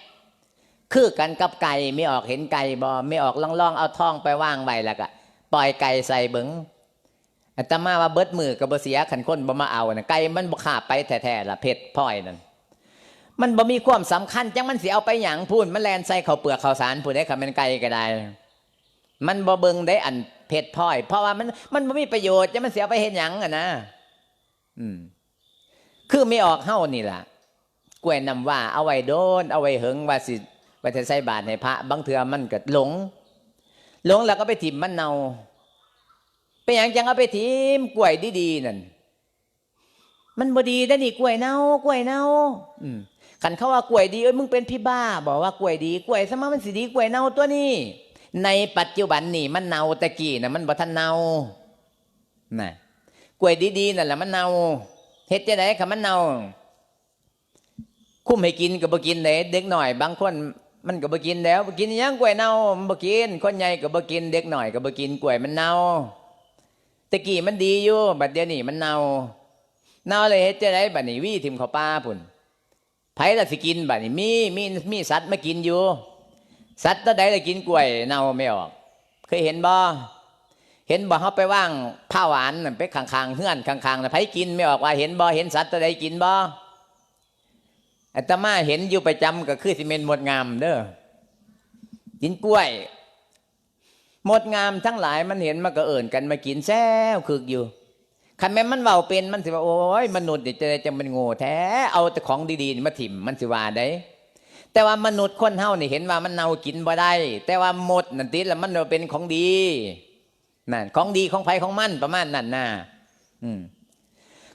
ຄືກັນກັບໄກ່ ແມ່ອອກເຫັນໄກ່ບໍ່? ແມ່ອອກລອງໆເອົາທອງໄປວາງໄວ້ ແລ້ວກໍປ່ອຍໄກ່ໃສ່ເບິ່ງ. ອາດຕະມາວ່າເບິດມື້ກໍບໍ່ເສຍ ຄັນຄົນບໍ່ມາເອົານະ. ໄກ່ມັນບໍ່ຄາບໄປແທ້ໆລະ ເພັດພອຍນັ້ນ. ມັນບໍ່ມີຄວາມສຳຄັນ ຈັກມັນຊິເອົາໄປຫຍັງພຸ້ນ ມັນແລ່ນໃສ່ເຂົ້າເປືອກເຂົ້າສານພຸ້ນເດ້ ຄັນແມ່ນໄກ່ກໍໄດ້. ມັນບໍ່ເບິ່ງເດ້ອັນເພັດພອຍ ເພາະວ່າມັນ ມັນບໍ່ມີປະໂຫຍດ ຈັກມັນຊິເອົາໄປເຮັດຫຍັງຫັ້ນນະ. ອືມ ຄືແມ່ອອກເຮົານີ້ລະ ກ້ວຍນ້ຳວ້າເອົາໄວ້ໂດນ ເອົາໄວ້ເຫິງ ວ່າຊິ ວ່າຈະໃສ່ບາດໃຫ້ພະ ບາງເທື່ອມັນກໍຫຼົງ ຫຼົງແລ້ວກໍໄປຖິ້ມ ມັນເນົ່າ. ເປັນຫຍັງຈັ່ງເອົາໄປຖິ້ມ? ກ້ວຍດີໆນັ້ນ ມັນບໍ່ດີເດ້ນີ້ ກ້ວຍເນົ່າ ກ້ວຍເນົ່າ. ອືມ ຄັນເຂົາວ່າກ້ວຍດີ ເອີຍ ມຶງເປັນຜີບ້າບໍ ວ່າກ້ວຍດີ ກ້ວຍສະມາ ມັນຊິດີ ກ້ວຍເນົ່າຕົວະນີ້. ໃນປັດຈຸບັນນີ້ມັນເນົ່າ ແຕ່ກີ້ນະມັນບໍ່ທັນເນົ່າ. ນະ ກ້ວຍດີໆນັ້ນລະມັນເນົ່າ. ເຮັດຈັ່ງໃດຄັນມັນເນົ່າ? ຄຸມໃຫ້ກິນກໍບໍ່ກິນເດ້. ເດັກນ້ອຍບາງຄົນມັນກໍບໍ່ກິນແລ້ວ. ກິນຫຍັງ ກ້ວຍເນົ່າ? ມັນບໍ່ກິນ. ຄົນໃຫຍ່ກໍບໍ່ກິນ, ເດັກນ້ອຍກໍບໍ່ກິນ, ກ້ວຍມັນເນົ່າ. ແຕ່ກີ້ມັນດີຢູ່, ບັດດຽວນີ້ມັນເນົ່າ. ເນົ່າແລ້ວເຮັດຈັ່ງໃດບັດນີ້? ຫວີຖິ້ມເຂົ້າປ່າພຸ້ນ. ໃຜລະຊິກິນບາດນີ້? ມີ ມີ ມີສັດມາກິນຢູ່. ສັດຕົວໃດລະກິນກ້ວຍເນົ່າແມ່ອອກ? ເຄີຍເຫັນບໍ່? ເຫັນບໍ່? ເຮົາໄປວາງຜ້າຫວານນັ້ນໄປຂ້າງໆເຮືອນ ຂ້າງໆນະ ໃຜກິນ? ແມ່ອອກວ່າເຫັນບໍ່? ເຫັນສັດຕົວໃດກິນບໍ່? ອາດຕະມາເຫັນຢູ່ປະຈຳ ກໍຄືຊິແມ່ນມົດງາມເດີ້ ກິນກ້ວຍ. ມົດງາມທັງຫຼາຍມັນເຫັນ ມັນກໍເອີ້ນກັນມາກິນແຊວຄຶກຢູ່. ຄັນແມ່ນມັນເວົ້າເປັນ ມັນຊິວ່າ ໂອ້ຍ ມະນຸດນີ້ ຈັ່ງໃດຈັ່ງແມ່ນໂງ່ແທ້ ເອົາແຕ່ຂອງດີໆນີ້ມາຖິ້ມ ມັນຊິວ່າໃດ໋. ແຕ່ວ່າມະນຸດຄົນເຮົານີ້ເຫັນວ່າມັນເນົ່າກິນບໍ່ໄດ້ ແຕ່ວ່າມົດນັ້ນຕິ ລະມັນວ່າເປັນຂອງດີ. ນັ້ນ ຂອງດີຂອງໃຜຂອງມັນ ປະມານນັ້ນນະ. ອືມ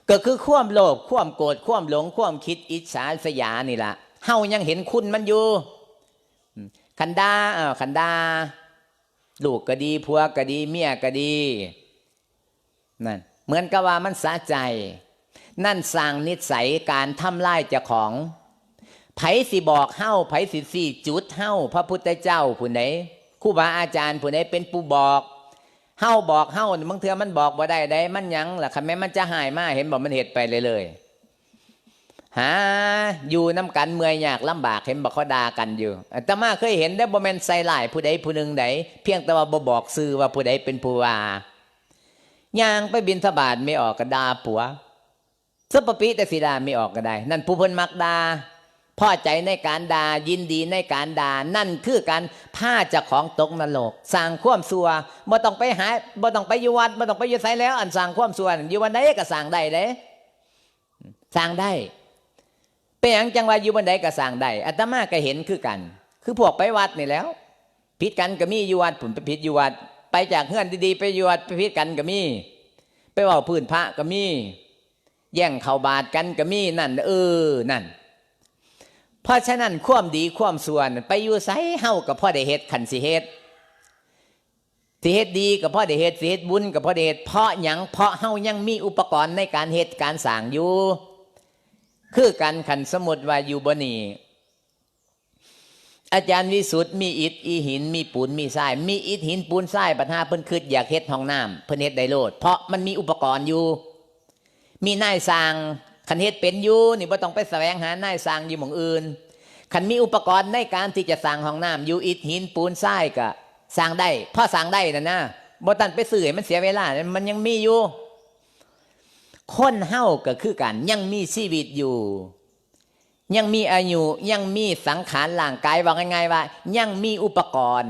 ກໍຄືຄວາມໂລບ ຄວາມໂກດ ຄວາມຫຼົງ ຄວາມຄິດອິດສາລິສຍານີ້ລະ ເຮົາຍັງເຫັນຄຸນມັນຢູ່. ອືມ ຄັນດ່າ ເອີ ຄັນດ່າລູກກໍດີ ຜົວກໍດີ ເມຍກໍດີ ນັ້ນ ເໝືອນກັບວ່າມັນສະໃຈ. ນັ້ນສ້າງນິດໄສການທຳລາຍເຈົ້າຂອງ. ໃຜຊິບອກເຮົາ? ໃຜຊິຊີ້ຈຸດເຮົາ? ພະພຸດທະເຈົ້າຜູ້ໃດ ຄູບາອາຈານຜູ້ໃດເປັນຜູ້ບອກ? ເຮົາບອກເຮົາ ບາງເທື່ອມັນບອກບໍ່ໄດ້ໃດ໋. ມັນຫຍັງລະ? ຄັນແມ່ນມັນຈະຮ້າຍມາ ເຫັນບໍ່ ມັນເຮັດໄປເລື້ອຍໆ. ຫາຢູ່ນຳກັນເມື່ອຍຍາກລຳບາກ ເຫັນບໍ່ ເຂົາດ່າກັນຢູ່. ອາດຕະມາເຄີຍເຫັນເດ້ ບໍ່ແມ່ນໃສ່ຮ້າຍຜູ້ໃດຜູ້ໜຶ່ງໃດ໋ ພຽງແຕ່ວ່າບໍ່ບອກຊື່ວ່າຜູ້ໃດເປັນຜູ້ວ່າ. ຍ່າງໄປບິນທະບາດ ແມ່ອອກກໍດ່າຜົວ ສຸປະປິຕະສີດາ ແມ່ອອກກໍໄດ້. ນັ້ນຜູ້ເພິ່ນມັກດ່າ ພໍໃຈໃນການດ່າ ຍິນດີໃນການດ່າ ນັ້ນຄືການພາເຈົ້າຂອງຕົກນະລົກ ສ້າງຄວາມຊົ່ວ. ບໍ່ຕ້ອງໄປຫາ ບໍ່ຕ້ອງໄປຢູ່ວັດ ບໍ່ຕ້ອງໄປຢູ່ໃສແລ້ວ ອັນສ້າງຄວາມຊົ່ວນັ້ນ ຢູ່ວັດໃດກໍສ້າງໄດ້ເດ້. ສ້າງໄດ້. ເປັນຫຍັງຈັ່ງວ່າຢູ່ບ່ອນໃດກໍສ້າງໄດ້? ອາດຕະມາກໍເຫັນຄືກັນ ຄືພວກໄປວັດນີ້ແຫຼ້ວ ຜິດກັນກໍມີ ຢູ່ວັດພຸ້ນໄປຜິດຢູ່ວັດ, ໄປຈາກເຮືອນດີໆໄປຢູ່ວັດໄປຜິດກັນກໍມີ, ໄປເວົ້າພື້ນພະກໍມີ, ແຍ່ງເຂົ້າບາດກັນກໍມີ. ນັ້ນ ເອີ ນັ້ນ. ເພາະສະນັ້ນ ຄວາມດີຄວາມຊົ່ວນັ້ນ ໄປຢູ່ໃສເຮົາກໍພໍໄດ້ເຮັດ ຄັນຊິເຮັດ. ຊິເຮັດດີກໍພໍໄດ້ເຮັດ, ຊິເຮັດບຸນກໍພໍໄດ້ເຮັດ. ເພາະຫຍັງ? ເພາະເຮົາຍັງມີອຸປະກອນໃນການເຮັດການສ້າງຢູ່. ຄືກັນ ຄັນສົມມຸດວ່າຢູ່ບ່ອນນີ້ ອາຈານວິສຸດ ມີອິດ ມີຫີນ ມີປູນ ມີຊາຍ, ມີອິດ ຫີນ ປູນ ຊາຍ, ບັດຫາເພິ່ນຄິດຢາກເຮັດຫ້ອງນ້ຳ ເພິ່ນເຮັດໄດ້ໂລດ ເພາະມັນມີອຸປະກອນຢູ່. ມີນາຍຊ່າງ, ຄັນເຮັດເປັນຢູ່ນີ້ ບໍ່ຕ້ອງໄປສະແຫວງຫານາຍຊ່າງຢູ່ໝ່ອງອື່ນ. ຄັນມີອຸປະກອນໃນການທີ່ຈະສ້າງຫ້ອງນ້ຳຢູ່ອິດຫີນປູນຊາຍ ກໍສ້າງໄດ້, ພໍສ້າງໄດ້ນັ້ນນະ, ບໍ່ຕ້ອງໄປຊື້ໃຫ້ມັນເສຍເວລາ, ມັນຍັງມີຢູ່. ຄົນເຮົາກໍຄືກັນ, ຍັງມີຊີວິດຢູ່, ຍັງມີອາຍຸ, ຍັງມີສັງຂານຮ່າງກາຍ, ເວົ້າງ່າຍໆວ່າ ຍັງມີອຸປະກອນ.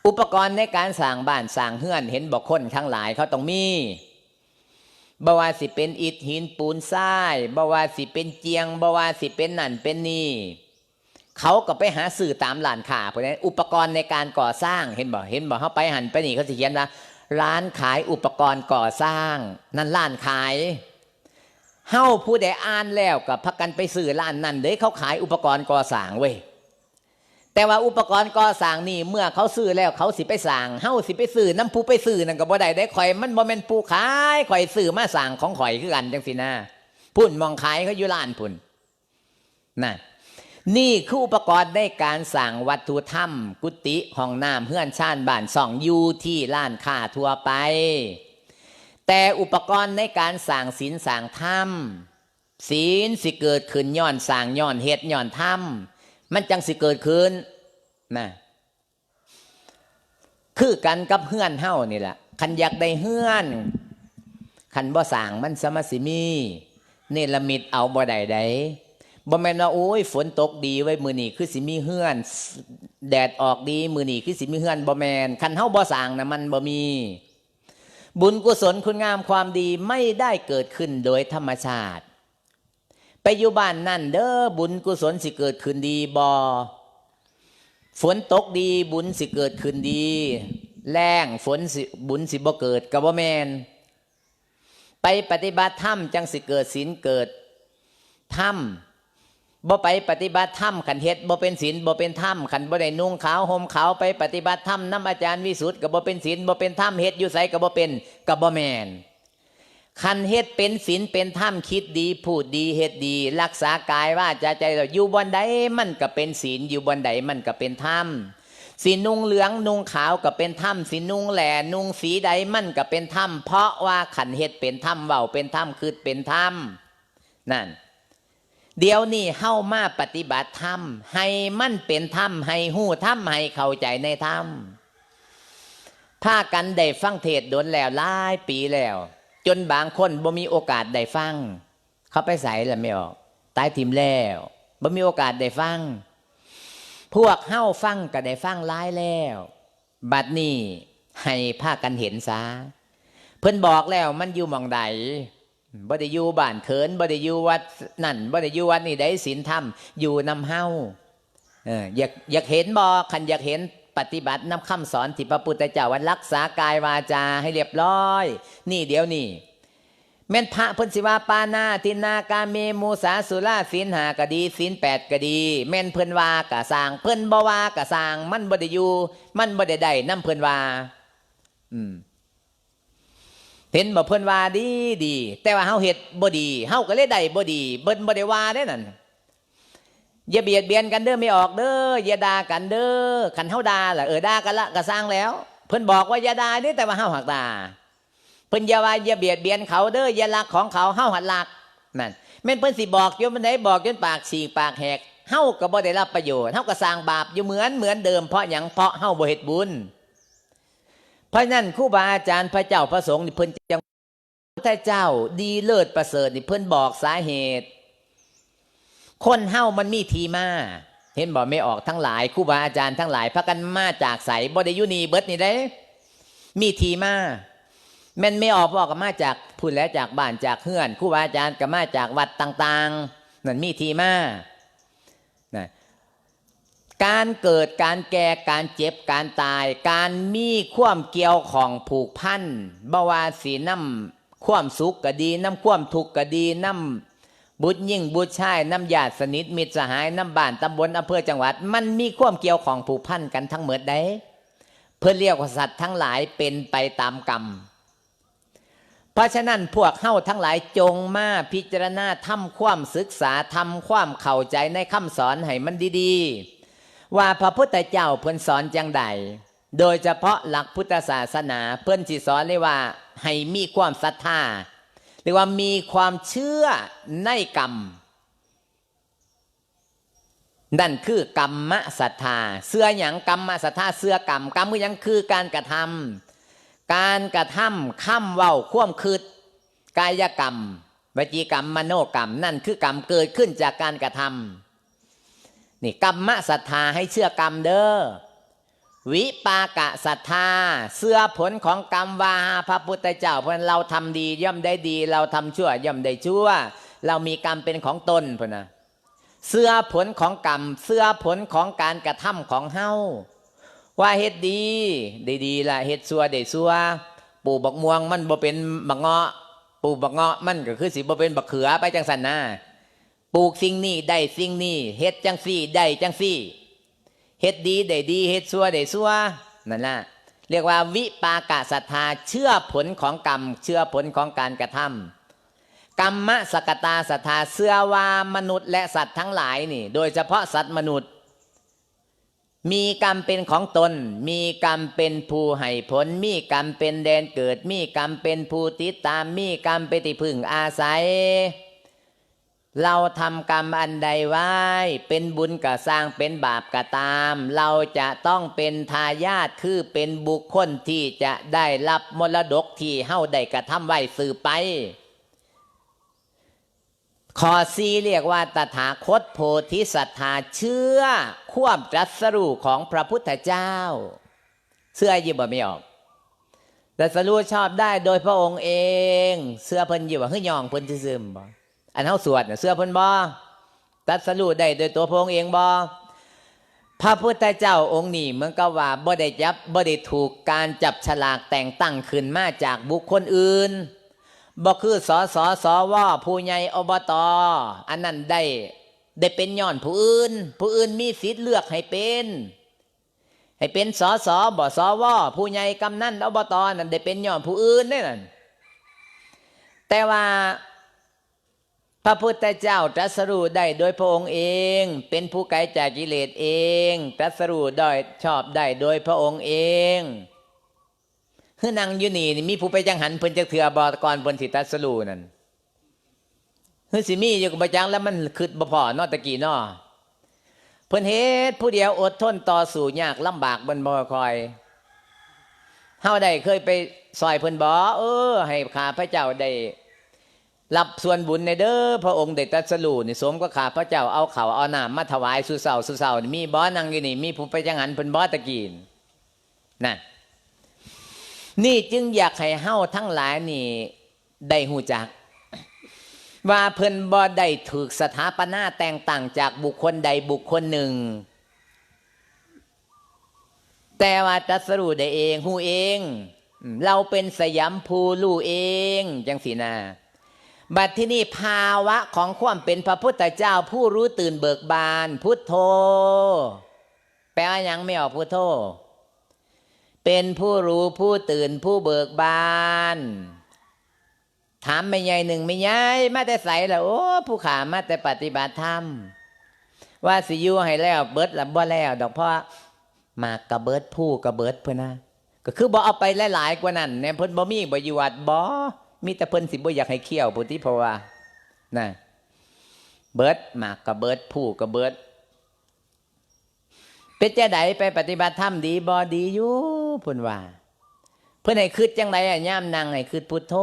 ອຸປະກອນໃນການສ້າງບ້ານສ້າງເຮືອນ ເຫັນບໍ່? ຄົນທັງຫຼາຍເຂົາຕ້ອງມີ, ບໍ່ວ່າຊິເປັນອິດຫີນປູນຊາຍ, ບໍ່ວ່າຊິເປັນຈຽງ, ບໍ່ວ່າຊິເປັນນັ້ນເປັນນີ້, ເຂົາກໍໄປຫາຊື້ຕາມຮ້ານຄ້າພຸ້ນເດ້. ອຸປະກອນໃນການກໍ່ສ້າງ ເຫັນບໍ່? ເຫັນບໍ່? ເຮົາໄປຫັ້ນໄປນີ້ ເຂົາຊິຂຽນວ່າ ຮ້ານຂາຍອຸປະກອນກໍ່ສ້າງ, ນັ້ນຮ້ານຂາຍ. ເຮົາຜູ້ໃດອ່ານແລ້ວກໍພາກັນໄປຊື້ຮ້ານນັ້ນເດ້, ເຂົາຂາຍອຸປະກອນກໍ່ສ້າງເວີຍ. ແຕ່ວ່າອຸປະກອນກໍ່ສ້າງນີ້ ເມື່ອເຂົາຊື້ແລ້ວ ເຂົາຊິໄປສ້າງ, ເຮົາຊິໄປຊື້ນຳຜູ້ໄປຊື້ນັ້ນກໍບໍ່ໄດ້ເດ້. ຂ້ອຍມັນບໍ່ແມ່ນຜູ້ຂາຍ, ຂ້ອຍຊື້ມາສ້າງຂອງຂ້ອຍຄືກັນ ຈັ່ງຊີ້ນະ. ພຸ້ນ ໝ່ອງຂາຍເຂົາຢູ່ຮ້ານພຸ້ນນະ. ນີ້ຄືອຸປະກອນໃນການສ້າງວັດຖຸທຳ, ກຸຕິ, ຫ້ອງນ້ຳ, ເຮືອນຊານ, ບ້ານຊ່ອງ, ຢູ່ທີ່ຮ້ານຄ້າທົ່ວໄປ. ແຕ່ອຸປະກອນໃນການສ້າງສິນສ້າງທຳ, ສິນຊິເກີດຂຶ້ນຍ້ອນສ້າງ, ຍ້ອນເຮັດ, ຍ້ອນທຳ, ມັນຈັ່ງຊິເກີດຂຶ້ນນະ. ຄືກັນກັບເຮືອນເຮົານີ້ລະ, ຄັນຢາກໄດ້ເຮືອນ, ຄັນບໍ່ສ້າງມັນຊະ ມັນຊິມີ, ເນລະມິດເອົາບໍ່ໄດ້ໃດ໋. ບໍ່ແມ່ນວ່າ ໂອ້ຍ ຝົນຕົກດີເວີຍ ມື້ນີ້ຄືຊິມີເຮືອນ, ແດດອອກດີ ມື້ນີ້ຄືຊິມີເຮືອນ, ບໍ່ແມ່ນ. ຄັນເຮົາບໍ່ສ້າງນະ ມັນບໍ່ມີ. ບຸນກຸສົນ ຄຸນງາມຄວາມດີ ໄມ່ໄດ້ເກີດຂຶ້ນໂດຍທຳມະຊາດ. ໄປຢູ່ບ້ານນັ້ນເດີ້ ບຸນກຸສົນຊິເກີດຂຶ້ນດີບໍ່? ຝົນຕົກດີ ບຸນຊິເກີດຂຶ້ນດີ, ແລ້ງ ຝົນຊິ ບຸນຊິບໍ່ເກີດ ກໍບໍ່ແມ່ນ. ໄປປະຕິບັດທຳ ຈັ່ງຊິເກີດສິນເກີດທຳ, ບໍ່ໄປປະຕິບັດທຳ ຄັນເຮັດບໍ່ເປັນສິນ ບໍ່ເປັນທຳ. ຄັນບໍ່ໄດ້ນຸ່ງຂາວ ຫົ່ມຂາວ ໄປປະຕິບັດທຳນຳອາຈານວິສຸດ ກໍບໍ່ເປັນສິນ ບໍ່ເປັນທຳ ເຮັດຢູ່ໃສກໍບໍ່ເປັນ ກໍບໍ່ແມ່ນ. ຄັນເຮັດເປັນສິນເປັນທຳ ຄິດດີ ພູດດີ ເຮັດດີ ຮັກສາກາຍ ວາຈາ ໃຈ ແລ້ວ ຢູ່ບ່ອນໃດມັນກໍເປັນສິນ ຢູ່ບ່ອນໃດມັນກໍເປັນທຳ. ຊິນຸ່ງເຫຼືອງນຸ່ງຂາວກໍເປັນທຳ ຊິນຸ່ງແຫຼນຸ່ງສີໃດມັນກໍເປັນທຳ ເພາະວ່າຄັນເຮັດເປັນທຳ ເວົ້າເປັນທຳ ຄິດເປັນທຳ ນັ້ນ. ດຽວນີ້ເຮົາມາປະຕິບັດທຳ ໃຫ້ມັນເປັນທຳ ໃຫ້ຮູ້ທຳ ໃຫ້ເຂົ້າໃຈໃນທຳ. ພາກັນໄດ້ຟັງເທດດົນແລ້ວ ຫຼາຍປີແລ້ວ ຈົນບາງຄົນບໍ່ມີໂອກາດໄດ້ຟັງ. ເຂົາໄປໃສລະແມ່ອອກ? ຕາຍຖິ້ມແລ້ວ ບໍ່ມີໂອກາດໄດ້ຟັງ. ພວກເຮົາຟັງກໍໄດ້ຟັງຫຼາຍແລ້ວ ບັດນີ້ໃຫ້ພາກັນເຫັນຊະ. ເພິ່ນບອກແລ້ວ ມັນຢູ່ໝ່ອງໃດ? ບໍ່ໄດ້ຢູ່ບ້ານເຂີນ ບໍ່ໄດ້ຢູ່ວັດນັ້ນ ບໍ່ໄດ້ຢູ່ວັດນີ້ໃດ ສິນທຳຢູ່ນຳເຮົາ. ເອີ ຢາກ ຢາກເຫັນບໍ່? ຄັນຢາກເຫັນ ປະຕິບັດນຳຄຳສອນທີ່ພະພຸດທະເຈົ້າວ່າ ຮັກສາກາຍວາຈາໃຫ້ລຽບຮ້ອຍ ນີ້ ດຽວນີ້. ແມ່ນພະເພິ່ນຊິວ່າ ປານາທິນນາ ກາເມ ມຸສາ ສຸລາ ສິນຫ້າກໍດີ ສິນແປດກໍດີ ແມ່ນເພິ່ນວ່າກໍຊ່າງ ເພິ່ນບໍ່ວ່າກໍຊ່າງ ມັນບໍ່ໄດ້ຢູ່ ມັນບໍ່ໄດ້ໄດ້ນຳເພິ່ນວ່າ. ອືມ ເຫັນບໍ່? ເພິ່ນວ່າດີໆ ແຕ່ວ່າເຮົາເຮັດບໍ່ດີ ເຮົາກໍເລີຍໄດ້ບໍ່ດີ ເພິ່ນບໍ່ໄດ້ວ່າເດ້ນັ້ນ. ຢ່າບຽດບຽນກັນເດີ ແມ່ອອກເດີ ຢ່າດ່າກັນເດີ. ຄັນເຮົາດ່າລະ ເອີ ດ່າກັນລະ ກໍຊ່າງແລ້ວ. ເພິ່ນບອກວ່າຢ່າດ່າເດ້ ແຕ່ວ່າເຮົາຫາກດ່າ. ເພິ່ນຢ່າວ່າ ຢ່າບຽດບຽນເຂົາເດີ ຢ່າລັກຂອງເຂົາ ເຮົາຫາກລັກ. ນັ້ນ ແມ່ນເພິ່ນຊິບອກຢູ່ປານໃດ ບອກຈົນປາກສີກປາກແຫກ ເຮົາກໍບໍ່ໄດ້ຮັບປະໂຫຍດ ເຮົາກໍສ້າງບາບຢູ່ເໝືອນ ເໝືອນເດີມ. ເພາະຫຍັງ? ເພາະເຮົາບໍ່ເຮັດບຸນ. ເພາະສະນັ້ນ ຄູບາອາຈານ ພະເຈົ້າ ພະສົງນີ້ ເພິ່ນຈັ່ງ ພະພຸດທະເຈົ້າດີເລີດປະເສີດນີ້ ເພິ່ນບອກສາເຫດ. ຄົນເຮົາມັນມີທີ່ມາ ເຫັນບໍ່? ແມ່ອອກທັງຫຼາຍ ຄູບາອາຈານທັງຫຼາຍ ພາກັນມາຈາກໃສ? ບໍ່ໄດ້ຢູ່ນີ້ເບິດນີ້ເດ້ ມີທີ່ມາ. ແມ່ນແມ່ອອກບໍ່ ກໍມາຈາກພຸ້ນແຫຼະ ຈາກບ້ານຈາກເຮືອນ ຄູບາອາຈານກໍມາຈາກວັດຕ່າງໆ ນັ້ນມີທີ່ມາ. ນະ ການເກີດ ການແກ່ ການເຈັບ ການຕາຍ ການມີຄວາມກ່ຽວຂ້ອງຜູກພັນ ບໍ່ວ່າຊິນຳຄວາມສຸກກໍດີ ນຳຄວາມທຸກກໍດີ ນຳບຸດຍິງບຸດຊາຍ ນຳຍາດສະໜິດມິດສະຫາຍ ນຳບ້ານຕຳບົນອຳເພີຈັງຫວັດ ມັນມີຄວາມກ່ຽວຂ້ອງຜູກພັນກັນທັງໝົດໃດ໋. ເພິ່ນລຽກວ່າສັດທັງຫຼາຍເປັນໄປຕາມກຳ. ເພາະສະນັ້ນ ພວກເຮົາທັງຫຼາຍຈົ່ງມາພິຈາລະນາ ທຳຄວາມສຶກສາ ທຳຄວາມເຂົ້າໃຈໃນຄຳສອນໃຫ້ມັນດີໆ ວ່າພະພຸດທະເຈົ້າເພິ່ນສອນຈັ່ງໃດ. ໂດຍສະເພາະຫຼັກພຸດທະສາສະໜາ ເພິ່ນຊິສອນເລີຍວ່າໃຫ້ມີຄວາມສັດທາ ຫຼືວ່າມີຄວາມເຊື່ອໃນກຳ. ນັ້ນຄືກຳມະສັດທາ. ເຊື່ອຫຍັງ? ກຳມະສັດທາ ເຊື່ອກຳ. ກຳຄືຫຍັງ? ຄືການກະທຳ. ການກະທຳ, ຄຳເວົ້າ, ຄວາມຄິດ, ກາຍກຳ, ວະຈີກຳ, ມະໂນກຳ, ນັ້ນຄືກຳເກີດຂຶ້ນຈາກການກະທຳ. ນີ້ ກຳມະສັດທາ ໃຫ້ເຊື່ອກຳເດີ້. ວິປາກະສັດທາ ເຊື່ອຜົນຂອງກຳ ວ່າພະພຸດທະເຈົ້າເພິ່ນ ເຮົາທຳດີຍ່ອມໄດ້ດີ ເຮົາທຳຊົ່ວຍ່ອມໄດ້ຊົ່ວ ເຮົາມີກຳເປັນຂອງຕົນ ເພິ່ນນະ. ເຊື່ອຜົນຂອງກຳ ເຊື່ອຜົນຂອງການກະທຳຂອງເຮົາ ວ່າເຮັດດີໄດ້ດີລະ ເຮັດຊົ່ວໄດ້ຊົ່ວ. ປູກບັກມ່ວງມັນບໍ່ເປັນບັກເງາະ ປູກບັກເງາະມັນກໍຄືຊິບໍ່ເປັນບັກເຂືອໄປ ຈັ່ງຊັ້ນນະ. ປູກສິ່ງນີ້ໄດ້ສິ່ງນີ້ ເຮັດຈັ່ງຊີ້ໄດ້ຈັ່ງຊີ້ ເຮັດດີໄດ້ດີ ເຮັດຊົ່ວໄດ້ຊົ່ວ ນັ້ນລະ ຮຽກວ່າວິປາກະສັດທາ ເຊື່ອຜົນຂອງກຳ ເຊື່ອຜົນຂອງການກະທຳ. ກຳມະສະກະຕາສັດທາ ເຊື່ອວ່າມະນຸດ ແລະ ສັດທັງຫຼາຍນີ້ ໂດຍສະເພາະສັດມະນຸດ ມີກຳເປັນຂອງຕົນ ມີກຳເປັນຜູ້ໃຫ້ຜົນ ມີກຳເປັນແດນເກີດ ມີກຳເປັນຜູ້ຕິດຕາມ ມີກຳເປັນທີ່ເພິ່ງອາໄສ. ເຮົາທຳກຳອັນໃດໄວ້ ເປັນບຸນກໍຊ່າງ ເປັນບາບກໍຕາມ ເຮົາຈະຕ້ອງເປັນທາຍາດ ຄືເປັນບຸກຄົນທີ່ຈະໄດ້ຮັບມໍລະດົກທີ່ເຮົາໄດ້ກະທຳໄວ້ສືບໄປ. ຂໍ້ສີ່ ຮຽກວ່າຕະຖາຄົດໂພທິສັດທາ ເຊື່ອຄວາມຕລັດສະຮູ້ຂອງພະພຸດທະເຈົ້າ. ເຊື່ອຢູ່ບໍ່ແມ່ອອກ? ຕຣັດສະຮູ້ຊອບໄດ້ໂດຍພະອົງເອງ ເຊື່ອເພິ່ນຢູ່ບໍ່? ຄືຍ້ອງເພິ່ນຊື່ໆບໍ່? ອັນເຮົາສວດນະ ເຊື່ອເພິ່ນບໍ່? ຕຣັດສະຮູ້ໄດ້ໂດຍຕົວພະອົງເອງບໍ່? ພະພຸດທະເຈົ້າອົງນີ້ເໝືອນກັບວ່າບໍ່ໄດ້ຈັບ ບໍ່ໄດ້ຖືກການຈັບສະຫຼາກແຕ່ງຕັ້ງຂຶ້ນມາຈາກບຸກຄົນອື່ນ ບໍ່ຄື ສສ ສວ ຜູ້ໃຫຍ່ ອບຕ ອັນນັ້ນໄດ້ ໄດ້ເປັນຍ້ອນຜູ້ອື່ນ, ຜູ້ອື່ນມີສິດເລືອກໃຫ້ເປັນ, ໃຫ້ເປັນ ສສ ບໍ່ ສວ ຜູ້ໃຫຍ່ ກຳນັນ ອບຕ ນັ້ນ ໄດ້ເປັນຍ້ອນຜູ້ອື່ນເດ້ນັ້ນ. ແຕ່ວ່າ ພະພຸດທະເຈົ້າຕລັດສະຮູ້ໄດ້ໂດຍພະອົງເອງ, ເປັນຜູ້ໄກຈາກກິເລດເອງ, ຕລັດສະຮູ້ໂດຍຊອບໄດ້ໂດຍພະອົງເອງ. ຄືນັ່ງຢູ່ນີ້ ມີຜູ້ໄປຈັງຫັນເພິ່ນຈັກເທື່ອບໍ່ ກ່ອນເພິ່ນຊິຕລັດສະຮູ້ນັ້ນ? ຄືຊິມີຢູ່ກໍບໍ່ຈັກ ແລ້ວມັນຄິດບໍ່ພໍເນາະ ຕະກີ້ເນາະ. ເພິ່ນເຮັດຜູ້ດຽວ ອົດທົນຕໍ່ສູ້ຍາກລຳບາກ ເພິ່ນບໍ່ຄ່ອຍ. ເຮົາໄດ້ເຄີຍໄປຊ່ອຍເພິ່ນບໍ່? ເອີ ໃຫ້ຂ້າພະເຈົ້າໄດ້ ຮັບສ່ວນບຸນແດ່ເດີ ພະອົງໄດ້ຕລັດສະຮູ້ນີ້ ສົມກັບຂ້າພະເຈົ້າເອົາເຂົ້າເອົານ້ຳມາຖວາຍສູ່ເຊົ້າສູ່ເຊົ້ານີ້ ມີບໍ່? ນັ່ງຢູ່ນີ້ ມີຜູ້ໄປຈັງຫັນເພິ່ນບໍ່ຕະກີ້ນະ? ນີ້ຈຶ່ງຢາກໃຫ້ເຮົາທັງຫຼາຍນີ້ໄດ້ຮູ້ຈັກ ວ່າເພິ່ນບໍ່ໄດ້ຖືກສະຖາປະນາແຕ່ງຕັ້ງຈາກບຸກຄົນໃດບຸກຄົນໜຶ່ງ. ແຕ່ວ່າຕະສະຮູ້ໄດ້ເອງ, ຮູ້ເອງ, ເຮົາເປັນສະຫຍຳຜູ້ຮູ້ເອງ ຈັ່ງຊີ້ນະ. ບັດທີນີ້ພາວະຂອງຄວາມເປັນພະພຸດທະເຈົ້າ ຜູ້ຮູ້ຕື່ນເບີກບານ ພຸດໂທ ແປວ່າຫຍັງແມ່ອອກ? ພຸດໂທ ເປັນຜູ້ຮູ້ຜູ້ຕື່ນຜູ້ເບີກບານ. ຖາມແມ່ໃຫຍ່ໜຶ່ງ, ແມ່ໃຫຍ່ມາແຕ່ໃສລະ? ໂອ້ ຜູ້ຂ້າມາແຕ່ປະຕິບັດທຳ. ວ່າຊິຢູ່ໃຫ້ແລ້ວເບິດລະບໍ່ແລ້ວດອກ ເພາະໝາກກະເບິດ ພູກະເບິດ ເພິ່ນນະ. ກໍຄືບໍ່ເອົາໄປຫຼາຍໆກວ່ານັ້ນແດ່? ເພິ່ນບໍ່ມີບໍ່ຢູ່ວັດບໍ່? ມີແຕ່ເພິ່ນຊິບໍ່ຢາກໃຫ້ຄ້ຽວພຸ້ນຕິ ເພາະວ່ານະ ເບິດ ໝາກກະເບິດ ພູກະເບິດ. ເປັນຈັ່ງໃດ ໄປປະຕິບັດທຳດີບໍ່? ດີຢູ່ ເພິ່ນວ່າ. ເພິ່ນໃຫ້ຄິດຈັ່ງໃດອະ? ຍາມນັ່ງໃຫ້ຄິດ ພຸດໂທ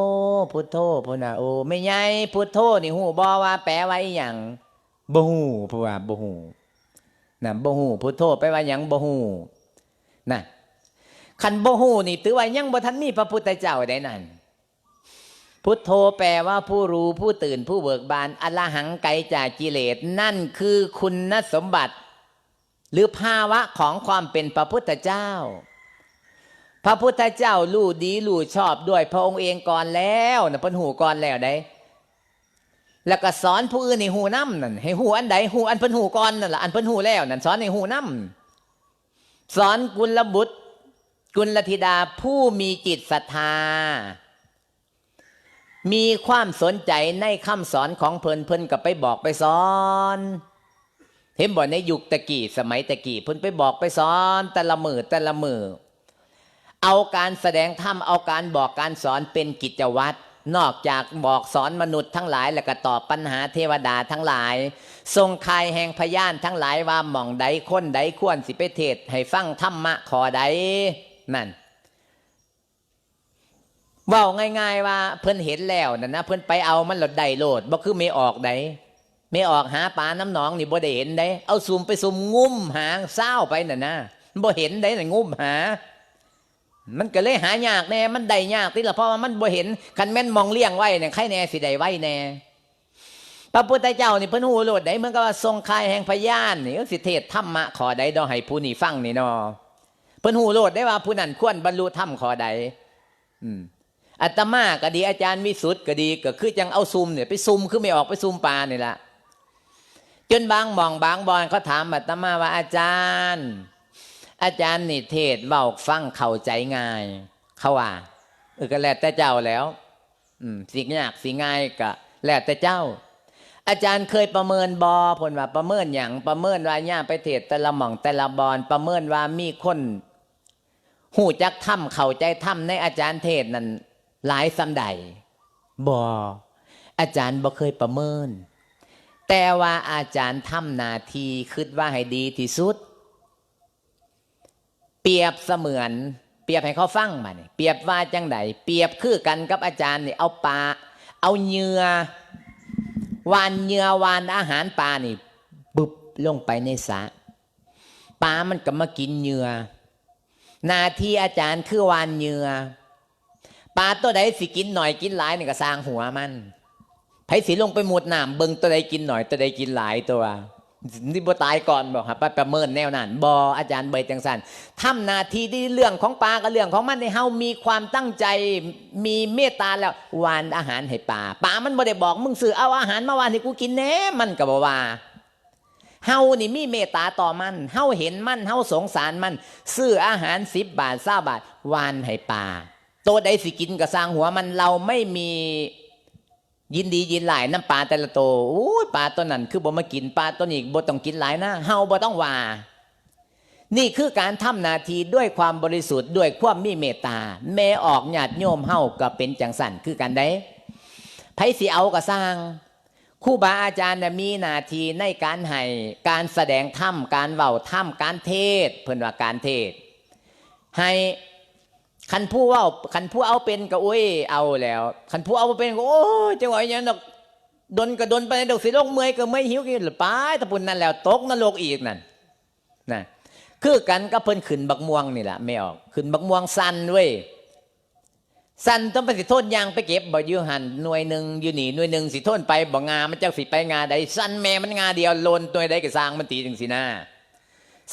ພຸດໂທ ເພິ່ນວ່າ. ໂອ້ ແມ່ໃຫຍ່ ພຸດໂທນີ້ຮູ້ບໍ່ວ່າແປວ່າອີ່ຫຍັງ? ບໍ່ຮູ້ ເພິ່ນວ່າ ບໍ່ຮູ້ນະ ບໍ່ຮູ້ ພຸດໂທແປວ່າຫຍັງ? ບໍ່ຮູ້ນະ. ຄັນບໍ່ຮູ້ນີ້ ຖືວ່າຍັງບໍ່ທັນມີພະພຸດທະເຈົ້າໃດນັ້ນ. ພຸດໂທແປວ່າຜູ້ຮູ້ ຜູ້ຕື່ນ ຜູ້ເບີກບານ, ອະລະຫັງ ໄກຈາກກິເລດ. ນັ້ນຄືຄຸນນະສົມບັດ ຫຼື ພາວະຂອງຄວາມເປັນພະພຸດທະເຈົ້າ. ພະພຸດທະເຈົ້າຮູ້ດີຮູ້ຊອບດ້ວຍພະອົງເອງກ່ອນແລ້ວນະ, ເພິ່ນຮູ້ກ່ອນແລ້ວໃດ໋. ແລ້ວກໍສອນຜູ້ອື່ນໃຫ້ຮູ້ນຳນັ້ນ. ໃຫ້ຮູ້ອັນໃດ? ຮູ້ອັນເພິ່ນຮູ້ກ່ອນນັ້ນລະ, ອັນເພິ່ນຮູ້ແລ້ວນັ້ນ ສອນໃຫ້ຮູ້ນຳ. ສອນກຸນລະບຸດ ກຸນລະທິດາ ຜູ້ມີຈິດສັດທາ ມີຄວາມສົນໃຈໃນຄຳສອນຂອງເພິ່ນ, ເພິ່ນກໍໄປບອກໄປສອນ. ເຫັນບໍ່ ໃນຍຸກແຕ່ກີ້ ສະໄໝແຕ່ກີ້ ເພິ່ນໄປບອກໄປສອນແຕ່ລະມື້ ແຕ່ລະມື້. ເອົາການສະແດງທຳ ເອົາການບອກການສອນເປັນກິດຈະວັດ. ນອກຈາກບອກສອນມະນຸດທັງຫຼາຍ ແລ້ວກໍຕອບປັນຫາເທວະດາທັງຫຼາຍ, ສົ່ງຂ່າຍແຫ່ງພະຍານທັງຫຼາຍວ່າ ໝ່ອງໃດຄົນໃດຄວນຊິໄປເທດໃຫ້ຟັງທຳມະຂໍ້ໃດນັ້ນ. ເວົ້າງ່າຍໆວ່າ ເພິ່ນເຫັນແລ້ວນັ້ນນະ ເພິ່ນໄປເອົາມັນໂລດໄດ້ໂລດ, ບໍ່ຄືແມ່ອອກໃດ໋. ແມ່ອອກຫາປານຳໜອງນີ້ບໍ່ໄດ້ເຫັນໃດ໋, ເອົາຊຸມໄປຊຸມງຸ້ມຫາຊາວໄປນັ້ນນະ, ບໍ່ເຫັນໃດ໋ນັ້ນ ງຸ້ມຫາ. ມັນກໍເລີຍຫາຍາກແດ່, ມັນໄດ້ຍາກຕິລະ, ເພາະວ່າມັນບໍ່ເຫັນ. ຄັນແມ່ນໝ່ອງລ້ຽງໄວ້ນີ້ ໃຄແນ່ ຊິໄດ້ໄວແນ່. ພະພຸດທະເຈົ້ານີ້ເພິ່ນຮູ້ໂລດໃດ໋, ເໝືອນກັບວ່າສົ່ງຂ່າຍແຫ່ງພະຍານນີ້ ເອີ ຊິເທດທຳມະຂໍ້ໃດເນາະ ໃຫ້ຜູ້ນີ້ຟັງນີ້ເນາະ, ເພິ່ນຮູ້ໂລດໄດ໋ວ່າຜູ້ນັ້ນຄວນບັນລຸທຳຂໍ້ໃດ. ອືມ ອາດຕະມາກໍດີ, ອາຈານວິສຸດກໍດີ, ກໍຄືຈັ່ງເອົາຊຸມນີ້ໄປຊຸມ ຄືແມ່ອອກໄປຊຸມປານີ້ລະ. ຈົນບາງໝ່ອງບາງບ່ອນເຂົາຖາມອາດຕະມາວ່າ ອາຈານ, ອາຈານນີ້ເທດເວົ້າຟັງເຂົ້າໃຈງ່າຍ, ເຂົາວ່າ. ເອີ ກໍແລ້ວແຕ່ເຈົ້າແລ້ວ. ອືມ ຊິຍາກຊິງ່າຍກໍແລ້ວແຕ່ເຈົ້າ. ອາຈານເຄີຍປະເມີນບໍ່? ເພິ່ນວ່າ ປະເມີນຫຍັງ? ປະເມີນວ່າຍາມໄປເທດແຕ່ລະໝ່ອງແຕ່ລະບ່ອນ, ປະເມີນວ່າມີຄົນຮູ້ຈັກທຳ ເຂົ້າໃຈທຳໃນອາຈານເທດນັ້ນຫຼາຍສ່ຳໃດ? ບໍ່, ອາຈານບໍ່ເຄີຍປະເມີນ, ແຕ່ວ່າອາຈານທຳໜ້າທີ່ ຄິດວ່າໃຫ້ດີທີ່ສຸດ. ປຽບສະເໝືອນ, ປຽບໃຫ້ເຂົາຟັງບາດນີ້, ປຽບວ່າຈັ່ງໃດ? ປຽບຄືກັນກັບອາຈານນີ້ເອົາປາ, ເອົາເຫຍື່ອ, ຫວ່ານເຫຍື່ອ, ຫວ່ານອາຫານປານີ້ ບຶບລົງໄປໃນສະ, ປາມັນກໍມາກິນເຫຍື່ອ. ໜ້າທີ່ອາຈານຄືຫວ່ານເຫຍື່ອ. ປາຕົວໃດຊິກິນໜ້ອຍກິນຫຼາຍນີ້ກໍຊ່າງຫົວມັນ, ໃຜຊິລົງໄປມຸດນ້ຳເບິ່ງຕົວໃດກິນໜ້ອຍ ຕົວໃດກິນຫຼາຍຕົວະ? ຊິບໍ່ຕາຍກ່ອນບໍ່? ຫາໄປປະເມີນແນວນັ້ນ. ບໍ່, ອາຈານບໍ່ເຮັດຈັ່ງຊັ້ນ. ທຳໜ້າທີ່ໃນເລື່ອງຂອງປາກໍເລື່ອງຂອງມັນ, ໃຫ້ເຮົາມີຄວາມຕັ້ງໃຈ, ມີເມດຕາແລ້ວຫວ່ານອາຫານໃຫ້ປາ. ປາມັນບໍ່ໄດ້ບອກ ມຶງຊື້ເອົາອາຫານມາຫວ່ານໃຫ້ກູກິນແດ່, ມັນກໍບໍ່ວ່າ. ເຮົານີ້ມີເມດຕາຕໍ່ມັນ, ເຮົາເຫັນມັນ, ເຮົາສົງສານມັນ, ຊື້ອາຫານສິບບາດ, ຊາວບາດ, ຫວ່ານໃຫ້ປາ. ໂຕໃດຊິກິນກໍຊ່າງຫົວມັນ, ເຮົາໄມ່ມີຍິນດີຍິນຮ້າຍນຳປາແຕ່ລະໂຕ. ໂອ້ຍ, ປາໂຕນັ້ນຄືບໍ່ມາກິນ, ປາໂຕນີ້ບໍ່ຕ້ອງກິນຫຼາຍນະ, ເຮົາບໍ່ຕ້ອງວ່າ. ນີ້ຄືການທຳໜ້າທີ່ດ້ວຍຄວາມບໍລິສຸດ, ດ້ວຍຄວາມມີເມດຕາ. ແມ່ອອກຍາດໂຍມເຮົາກໍເປັນຈັ່ງຊັ້ນຄືກັນເດ້. ໃຜຊິເອົາກໍຊ່າງ, ຄູບາອາຈານນະມີໜ້າທີ່ໃນການໃຫ້, ການສະແດງທຳ, ການເວົ້າທຳ, ການເທດ, ເພິ່ນວ່າການເທດ ໃຫ້. ຄັນຜູ້ເວົ້າ, ຄັນຜູ້ເອົາເປັນກໍ ໂອ້ຍ ເອົາແລ້ວ, ຄັນຜູ້ເອົາບໍ່ເປັນກໍ ໂອ້ຍ ຈະເວົ້າອີຫຍັງດອກ, ດົນກໍດົນປານໃດດອກ, ຊິລົງເມື່ອຍກໍເມື່ອຍ, ຫິວກໍຫິວ, ໄປແຕ່ພຸ້ນນັ້ນແລ້ວ, ຕົກນະລົກອີກນັ້ນນະ. ຄືກັນກັບເພິ່ນຂຶ້ນບັກມ່ວງນີ້ລະ, ແມ່ອອກ, ຂຶ້ນບັກມ່ວງສັ່ນເວີຍ. ສັ່ນ ຕ້ອງໄປ ຊິທົນຍ່າງໄປເກັບບໍ່? ຢູ່ຫັ້ນໜ່ວຍໜຶ່ງ, ຢູ່ນີ້ໜ່ວຍໜຶ່ງ, ຊິທົນໄປບໍ່? ງາມັນຈັກຊິໄປງາໃດ? ສັ່ນແມ່ມັນງາດຽວ, ໂລນໜ່ວຍໃດກໍຊ່າງມັນຕິ ຈັ່ງຊີ້ນະ.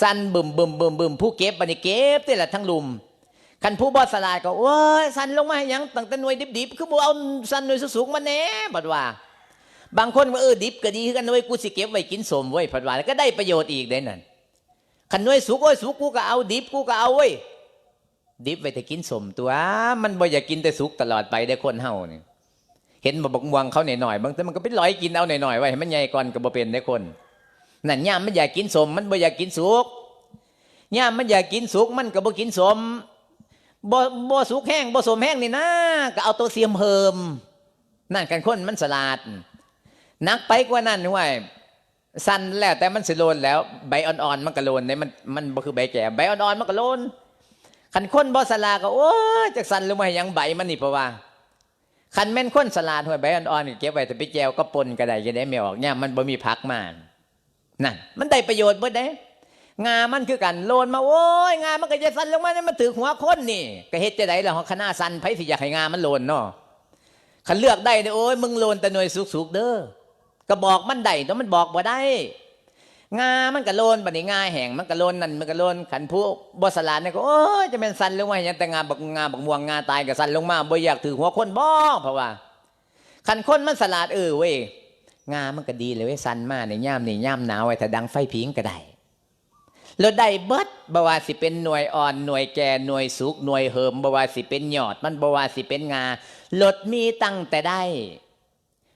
ສັ່ນບຶມໆໆໆ, ຜູ້ເກັບບັດນີ້ເກັບຕິລະທັງລຸ່ມ. ຄັນຜູ້ບໍ່ສະຫຼາດກໍ ໂອ້ຍ ສັ່ນລົງມາໃຫ້ຫຍັງ? ຕັ້ງແຕ່ໜ່ວຍດິບໆ ຄືບໍ່ເອົາສັ່ນໜ່ວຍສຸກໆມາແດ່? ບັດວ່າ ບາງຄົນວ່າ ເອີ ດິບກໍດີຄືກັນເວີຍ, ກູຊິເກັບໄວ້ກິນສົ້ມເວີຍ, ພັດວ່າ ກໍໄດ້ປະໂຫຍດອີກເດ້ນັ້ນ. ຄັນໜ່ວຍສຸກ, ໂອ້ຍ ສຸກກູກໍເອົາ, ດິບກູກໍເອົາເວີຍ. ດິບໄວ້ແຕ່ກິນສົ້ມຕົວະ, ມັນບໍ່ຢາກກິນແຕ່ສຸກຕະຫຼອດໄປເດ້ ຄົນເຮົານີ້. ເຫັນບໍ່ ບັກມ່ວງເຂົາໜ້ອຍໆ ບາງເທື່ອມັນກໍໄປຫຼອຍກິນເອົາໜ້ອຍໆໄວ້ໃຫ້ມັນໃຫຍ່ກ່ອນກໍບໍ່ເປັນເດ້ຄົນນັ້ນ. ຍາມມັນຢາກກິນສົ້ມ ມັນບໍ່ຢາກກິນສຸກ, ຍາມມັນຢາກກິນສຸກ ມັນກໍບໍ່ກິນສົ້ມ. ບໍ່ ບໍ່ສຸກແຮງ ບໍ່ສົ້ມແຮງນີ້ນາ ກໍເອົາໂຕເສຍມເພີ່ມ. ນັ້ນ ຄັນຄົນມັນສະຫຼາດ. ໜັກໄປກວ່ານັ້ນ ຫ້ວຍ ສັ່ນແລ້ວແຕ່ມັນຊິໂລນແລ້ວ, ໃບອ່ອນໆມັນກໍໂລນເດ້, ມັນ ມັນບໍ່ຄືໃບແກ່, ໃບອ່ອນໆມັນກໍໂລນ. ຄັນຄົນບໍ່ສະຫຼາດກໍ ໂອ້ຍ ຈັກສັ່ນລົງມາໃຫ້ຫຍັງໃບມັນນີ້, ເພາະວ່າ ຄັນແມ່ນຄົນສະຫຼາດ ຫ້ວຍ ໃບອ່ອນໆກໍເກັບໄວ້ຖ້າໄປແຈ່ວກັບປົ່ນກໍໄດ້ຢູ່ເດ້ ແມ່ອອກ, ຍາມມັນບໍ່ມີຜັກມານັ້ນ ມັນໄດ້ປະໂຫຍດເບິດເດ້. ງາມັນຄືກັນ ໂລນມາ, ໂອ້ຍ ງາມັນກໍຢ່າສັ່ນລົງມາ, ມັນຖືກຫົວຄົນນີ້. ກໍເຮັດຈັ່ງໃດລະ ຄະນະສັ່ນ, ໃຜຊິຢາກໃຫ້ງາມັນໂລນເນາະ? ຄັນເລືອກໄດ້ເດ້, ໂອ້ຍ ມຶງໂລນແຕ່ໜ່ວຍສຸກໆເດີ. ກໍບອກມັນໄດ້ເນາະ, ມັນບອກບໍ່ໄດ້. ງາມັນກໍໂລນ, ບັດນີ້ງາແຫ້ງມັນກໍໂລນ, ນັ້ນມັນກໍໂລນ. ຄັນຜູ້ບໍ່ສະຫຼາດນີ້ກໍ ໂອ້ຍ ຈະແມ່ນສັ່ນລົງມາຫຍັງ, ແຕ່ງາບັກ ງາບັກມ່ວງ ງາຕາຍກໍສັ່ນລົງມາ, ບໍ່ຢາກຖືກຫົວຄົນບໍ? ເພາະວ່າ ຄັນຄົນມັນສະຫຼາດ, ເອີເວີຍ ງາມັນກໍດີແລ້ວເວີຍ, ສັ່ນມາໃນຍາມນີ້ຍາມໜາວໄວ້ ຖ້າດັງໄຟຜິງກໍໄດ້. ໂລດໄດ້ເບິດ, ບໍ່ວ່າຊິເປັນໜ່ວຍອ່ອນ, ໜ່ວຍແກ່, ໜ່ວຍສຸກ, ໜ່ວຍເຫີມ, ບໍ່ວ່າຊິເປັນຍອດມັນ, ບໍ່ວ່າຊິເປັນງາ, ໂລດມີຕັ້ງແຕ່ໄດ້.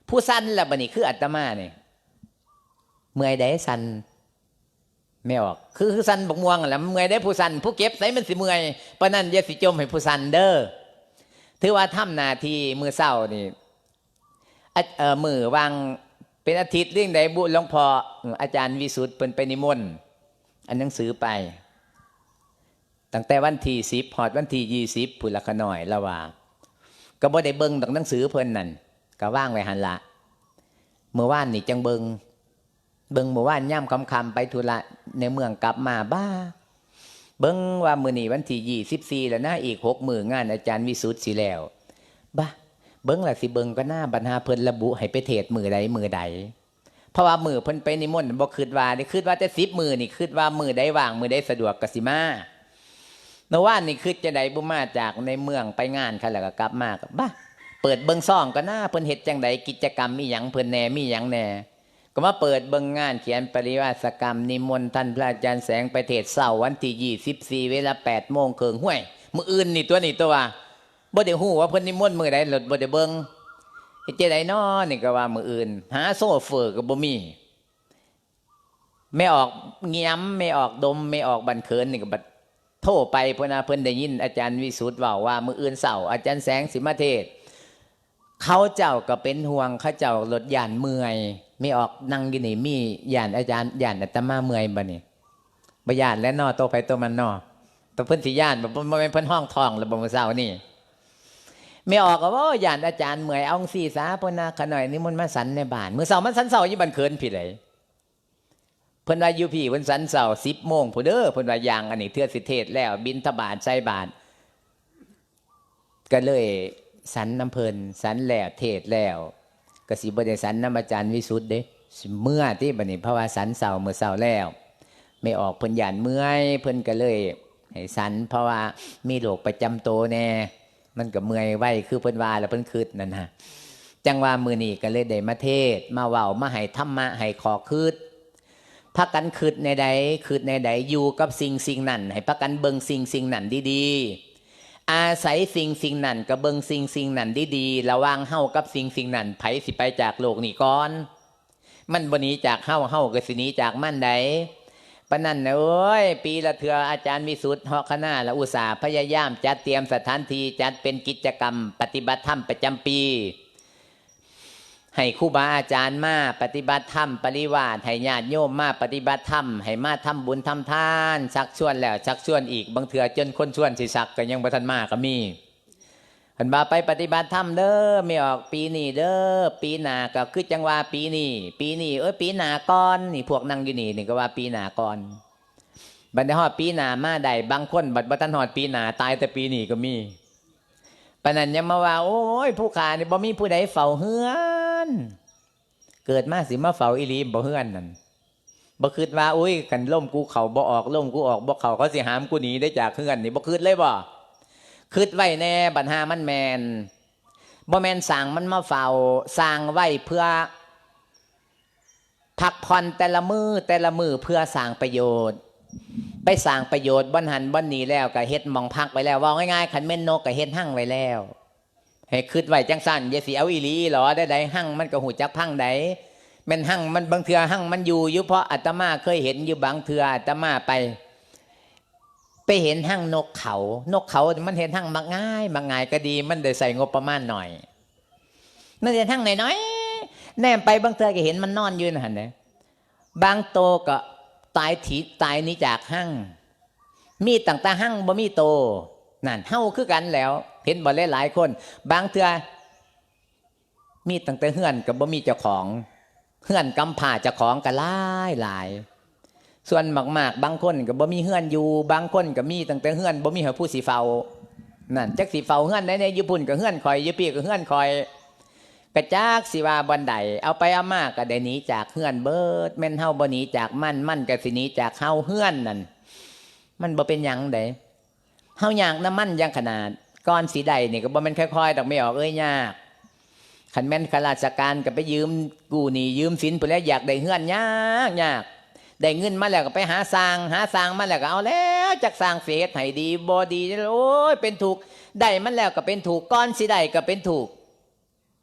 ຜູ້ສັ່ນລະບັດນີ້ ຄືອາດຕະມານີ້ ເມື່ອຍໃດສັ່ນ ແມ່ອອກ ຄື ຄືສັ່ນບັກມ່ວງຫັ້ນລະ ເມື່ອຍໃດ ຜູ້ສັ່ນ ຜູ້ເກັບໃສມັນຊິເມື່ອຍປານນັ້ນ. ຢ່າຊິຈົ່ມໃຫ້ຜູ້ສັ່ນເດີ. ຖືວ່າທຳໜ້າທີ່ມື້ເຊົ້ານີ້ ອາ ເອີ ມື້ຫວ່າງເປັນອາທິດຫຼືຫຍັງໃດບຸ ຫຼວງພໍ່ ອາຈານວິສຸດເພິ່ນໄປນິມົນ ອັນໜັງສືໄປ ຕັ້ງແຕ່ວັນທີສິບຮອດວັນທີຊາວພຸ້ນລະ ຂະນ້ອຍລາວວ່າ ກໍບໍ່ໄດ້ເບິ່ງດອກໜັງສືເພິ່ນນັ້ນ ກໍວາງໄວ້ຫັ້ນລະ. ມື້ວານນີ້ຈັ່ງເບິ່ງ ເບິ່ງມື້ວານຍາມຄ່ຳໆໄປທຸລະໃນເມືອງ ກັບມາ ບ້າ ເບິ່ງວ່າມື້ນີ້ວັນທີຊາວສີ່ແລ້ວນະ ອີກຫົກມື້ງານອາຈານວິສຸດຊິແລ້ວ. ບ້າ ເບິ່ງລະຊິເບິ່ງກ່ອນນາ ບັດຫາເພິ່ນລະບຸໃຫ້ໄປເທດມື້ໃດ ມື້ໃດ. ເພາະວ່າມື້ເພິ່ນໄປນິມົນບໍ່ຄິດວ່າເດ້ ຄິດວ່າແຕ່ສິບມື້ນີ້ ຄິດວ່າມື້ໃດວ່າງ ມື້ໃດສະດວກກໍຊິມາ. ເມື່ອວານນີ້ຄິດຈັ່ງໃດບຸ ມາຈາກໃນເມືອງໄປງານຄັນ ແລ້ວກໍກັບມາ ກໍບ້າ ເປີດເບິ່ງຊອງກ່ອນນາ ເພິ່ນເຮັດຈັ່ງໃດ ກິດຈະກຳອີ່ຫຍັງເພິ່ນແດ່ ມີຫຍັງແດ່. ກໍມາເປີດເບິ່ງງານຂຽນປະລິວາສະກຳ ນິມົນທ່ານພະອາຈານແສງໄປເທດເຊົ້າວັນທີຊາວສີ່ ເວລາແປດໂມງເຄິ່ງ. ຫ້ວຍ ມື້ອື່ນນີ້ຕົວະ ນີ້ຕົວະວ່າ ບໍ່ໄດ້ຮູ້ວ່າເພິ່ນນິມົນມື້ໃດ ລົດບໍ່ໄດ້ເບິ່ງ. ເຮັດຈັ່ງໃດນໍ ນີ້ກໍວ່າມື້ອື່ນ ຫາໂຊເຟີກໍບໍ່ມີ. ແມ່ອອກງຽມ ແມ່ອອກດົມ ແມ່ອອກບ້ານເຂີນນີ້ກໍບັດໂທໄປພຸ້ນນະ ເພິ່ນໄດ້ຍິນອາຈານວິສຸດເວົ້າວ່າ ມື້ອື່ນເຊົ້າອາຈານແສງຊິມາເທດ. ເຂົາເຈົ້າກໍເປັນຫ່ວງ ເຂົາເຈົ້າລົດຢ້ານເມື່ອຍ. ແມ່ອອກນັ່ງຢູ່ນີ້ ມີຢ້ານອາຈານ ຢ້ານອາດຕະມາເມື່ອຍບໍ່ນີ້? ບໍ່ຢ້ານແຫຼະເນາະ ໂຕໃຜໂຕມັນເນາະ. ແຕ່ເພິ່ນຊິຢ້ານບໍ່ ບໍ່ແມ່ນເພິ່ນຮ້ອງທ້ອງແລ້ວບໍ່ມື້ເຊົ້ານີ້? ແມ່ອອກກໍເວົ້າຢ້ານອາຈານເມື່ອຍ. ເອົາຈັ່ງຊີ້ສາ ເພິ່ນນະ ຂ້ານ້ອຍນິມົນມາສັນໃນບ້ານ ມື້ເຊົ້າມາສັນເຊົ້າຢູ່ບ້ານເຂີນພີ້ເລີຍ. ເພິ່ນວ່າຢູ່ພີ້ເພິ່ນສັນເຊົ້າສິບໂມງພຸ້ນເດີ ເພິ່ນວ່າຢ່າງອັນນີ້ ເທື່ອຊິເທດແລ້ວ ບິນທະບາດ ໃສ່ບາດ ກໍເລີຍສັນນຳເພິ່ນ. ສັນແລ້ວ ເທດແລ້ວ ກໍຊິບໍ່ໄດ້ສັນນຳອາຈານວິສຸດເດ້ ຊິເມືອຕິບັດນີ້ ເພາະວ່າສັນເຊົ້າ ມື້ເຊົ້າແລ້ວ. ແມ່ອອກເພິ່ນຢ້ານເມື່ອຍ ເພິ່ນກໍເລີຍໃຫ້ສັນ ເພາະວ່າມີໂລກປະຈຳໂຕແດ່. ມັນກໍເມື່ອຍໄວ ຄືເພິ່ນວ່າ ແລ້ວເພິ່ນຄິດນັ້ນນະ. ຈັ່ງວ່າມື້ນີ້ກໍເລີຍໄດ້ມາເທດ ມາເວົ້າ ມາໃຫ້ທຳມະ ໃຫ້ຂໍ້ຄິດ. ພາກັນຄິດແນວໃດ ຄິດແນວໃດ ຢູ່ກັບສິ່ງສິ່ງນັ້ນ ໃຫ້ພາກັນເບິ່ງສິ່ງສິ່ງນັ້ນດີໆ ອາໄສສິ່ງສິ່ງນັ້ນ ກໍເບິ່ງສິ່ງສິ່ງນັ້ນດີໆ ລະຫວ່າງເຮົາກັບສິ່ງສິ່ງນັ້ນ ໃຜຊິໄປຈາກໂລກນີ້ກ່ອນ? ມັນບໍ່ໜີຈາກເຮົາ ເຮົາກໍຊິໜີຈາກມັນໃດ໋. ປານນັ້ນນະເອີຍ ປີລະເທື່ອ ອາຈານວິສຸດ ເຮາະຄະນະລະອຸດສ່າພະຍາຍາມຈັດຕຽມສະຖານທີ່ ຈັດເປັນກິດຈະກຳປະຕິບັດທຳປະຈຳປີ ໃຫ້ຄູບາອາຈານມາປະຕິບັດທຳປະລິວາດ ໃຫ້ຍາດໂຍມມາປະຕິບັດທຳ ໃຫ້ມາທຳບຸນທຳທານ ຊັກຊວນແລ້ວຊັກຊວນອີກ ບາງເທື່ອຈົນຄົນຊວນຊິຊັກກໍຍັງບໍ່ທັນມາກໍມີ. ເພິ່ນວ່າ ໄປປະຕິບັດທຳເດີ ແມ່ອອກ ປີນີ້ເດີ ປີໜ້າກໍຄືຈັ່ງວ່າປີນີ້ ປີນີ້ ເອີຍ ປີໜ້າກ່ອນ. ນີ້ພວກນັ່ງຢູ່ນີ້ນີ້ກໍວ່າປີໜ້າກ່ອນ. ບັດໄດ້ຮອດປີໜ້າມາໄດ້ ບາງຄົນບັດບໍ່ທັນຮອດປີໜ້າ ຕາຍແຕ່ປີນີ້ກໍມີ. ປານນັ້ນຍັງມາວ່າ ໂອ້ຍ ຜູ້ຂ້ານີ້ບໍ່ມີຜູ້ໃດເຝົ້າເຮືອນ ເກີດມາຊິມາເຝົ້າອີ່ຫຼີບໍ່ເຮືອນນັ້ນ? ບໍ່ຄິດວ່າ ໂອ້ຍ ຄັນລົມກູເຂົ້າບໍ່ອອກ ລົມກູອອກບໍ່ເຂົ້າ ເຂົາຊິຫາມກູໜີໄດ້ຈາກເຮືອນນີ້ ບໍ່ຄິດເລີຍບໍ່? ຄິດໄວ້ແດ່ ບັດຫາມັນແມ່ນ. ບໍ່ແມ່ນສ້າງມັນມາເຝົ້າ ສ້າງໄວ້ເພື່ອ ພັກຜ່ອນແຕ່ລະມື້ແຕ່ລະມື້ ເພື່ອສ້າງປະໂຫຍດ. ໄປສ້າງປະໂຫຍດບ່ອນຫັ້ນບ່ອນນີ້ແລ້ວ ກໍເຮັດໝ່ອງພັກໄວ້ແລ້ວ. ເວົ້າງ່າຍໆ ຄັນແມ່ນນົກກໍເຮັດຮັງໄວ້ແລ້ວ. ໃຫ້ຄິດໄວ້ຈັ່ງຊັ້ນ ຢ່າຊິເອົາອີ່ຫຼີອີ່ຫຼໍໃດໆ ຮັງມັນກໍຮູ້ຈັກພັງໃດ໋. ແມ່ນຮັງມັນ ບາງເທື່ອຮັງມັນຢູ່ຢູ່ ເພາະອາດຕະມາເຄີຍເຫັນຢູ່ ບາງເທື່ອອາດຕະມາໄປ ໄປເຫັນຮັງນົກເຂົາ. ນົກເຂົາມັນເຮັດຮັງມັກງ່າຍ ມັກງ່າຍກໍດີ ມັນໄດ້ໃຊ້ງົບປະມານໜ້ອຍ. ມັນເຮັດຮັງໜ້ອຍໆ ແນມໄປບາງເທື່ອກໍເຫັນມັນນອນຢູ່ຫັ້ນເດ້. ບາງໂຕກໍຕາຍຖີ ຕາຍໜີຈາກຮັງ. ມີຕັ້ງແຕ່ຮັງ ບໍ່ມີໂຕ. ນັ້ນ ເຮົາຄືກັນແລ້ວ. ເຫັນບໍ່ ຫຼາຍໆຄົນ ບາງເທື່ອ ມີຕັ້ງແຕ່ເຮືອນກໍບໍ່ມີເຈົ້າຂອງ ເຮືອນກຳພ້າເຈົ້າຂອງກໍຫຼາຍຫຼາຍ. ສ່ວນມາກໆ ບາງຄົນກໍບໍ່ມີເຮືອນຢູ່ ບາງຄົນກໍມີຕັ້ງແຕ່ເຮືອນ ບໍ່ມີໃຫ້ຜູ້ຊິເຝົ້າ. ນັ້ນ ຈັກຊິເຝົ້າເຮືອນໃດແດ່ ຢູ່ພຸ້ນກໍເຮືອນຂ້ອຍ ຢູ່ພີ້ກໍເຮືອນຂ້ອຍ. ກະຈັກຊິວ່າບ່ອນໃດ ເອົາໄປເອົາມາກະໄດ້ໜີຈາກເຮືອນເບິດ. ແມ່ນເຮົາບໍ່ໜີຈາກມັນ ມັນກະຊິໜີຈາກເຮົາ. ເຮືອນນັ້ນ ມັນບໍ່ເປັນຫຍັງເດ້. ເຮົາຍາກນຳມັນຢ່າງຂະໜາດ ກ່ອນຊິໄດ້ນີ້ກໍບໍ່ແມ່ນຄ່ອຍໆດອກ ແມ່ອອກເອີຍ ຍາກ. ຄັນແມ່ນຂ້າລາຊະການກໍໄປຢືມກູ້ໜີ້ຢືມສິນພຸ້ນແຫຼະ ຢາກໄດ້ເຮືອນຍາກໆ. ໄດ້ເງິນມາແລ້ວກໍໄປຫາສ້າງ ຫາສ້າງມາແລ້ວກໍເອົາແລ້ວ ຈັກສ້າງຊິເຮັດໃຫ້ດີບໍ່ດີ ໂອ້ຍ ເປັນທຸກ. ໄດ້ມັນແລ້ວກໍເປັນທຸກ ກ່ອນຊິໄດ້ກໍເປັນທຸກ.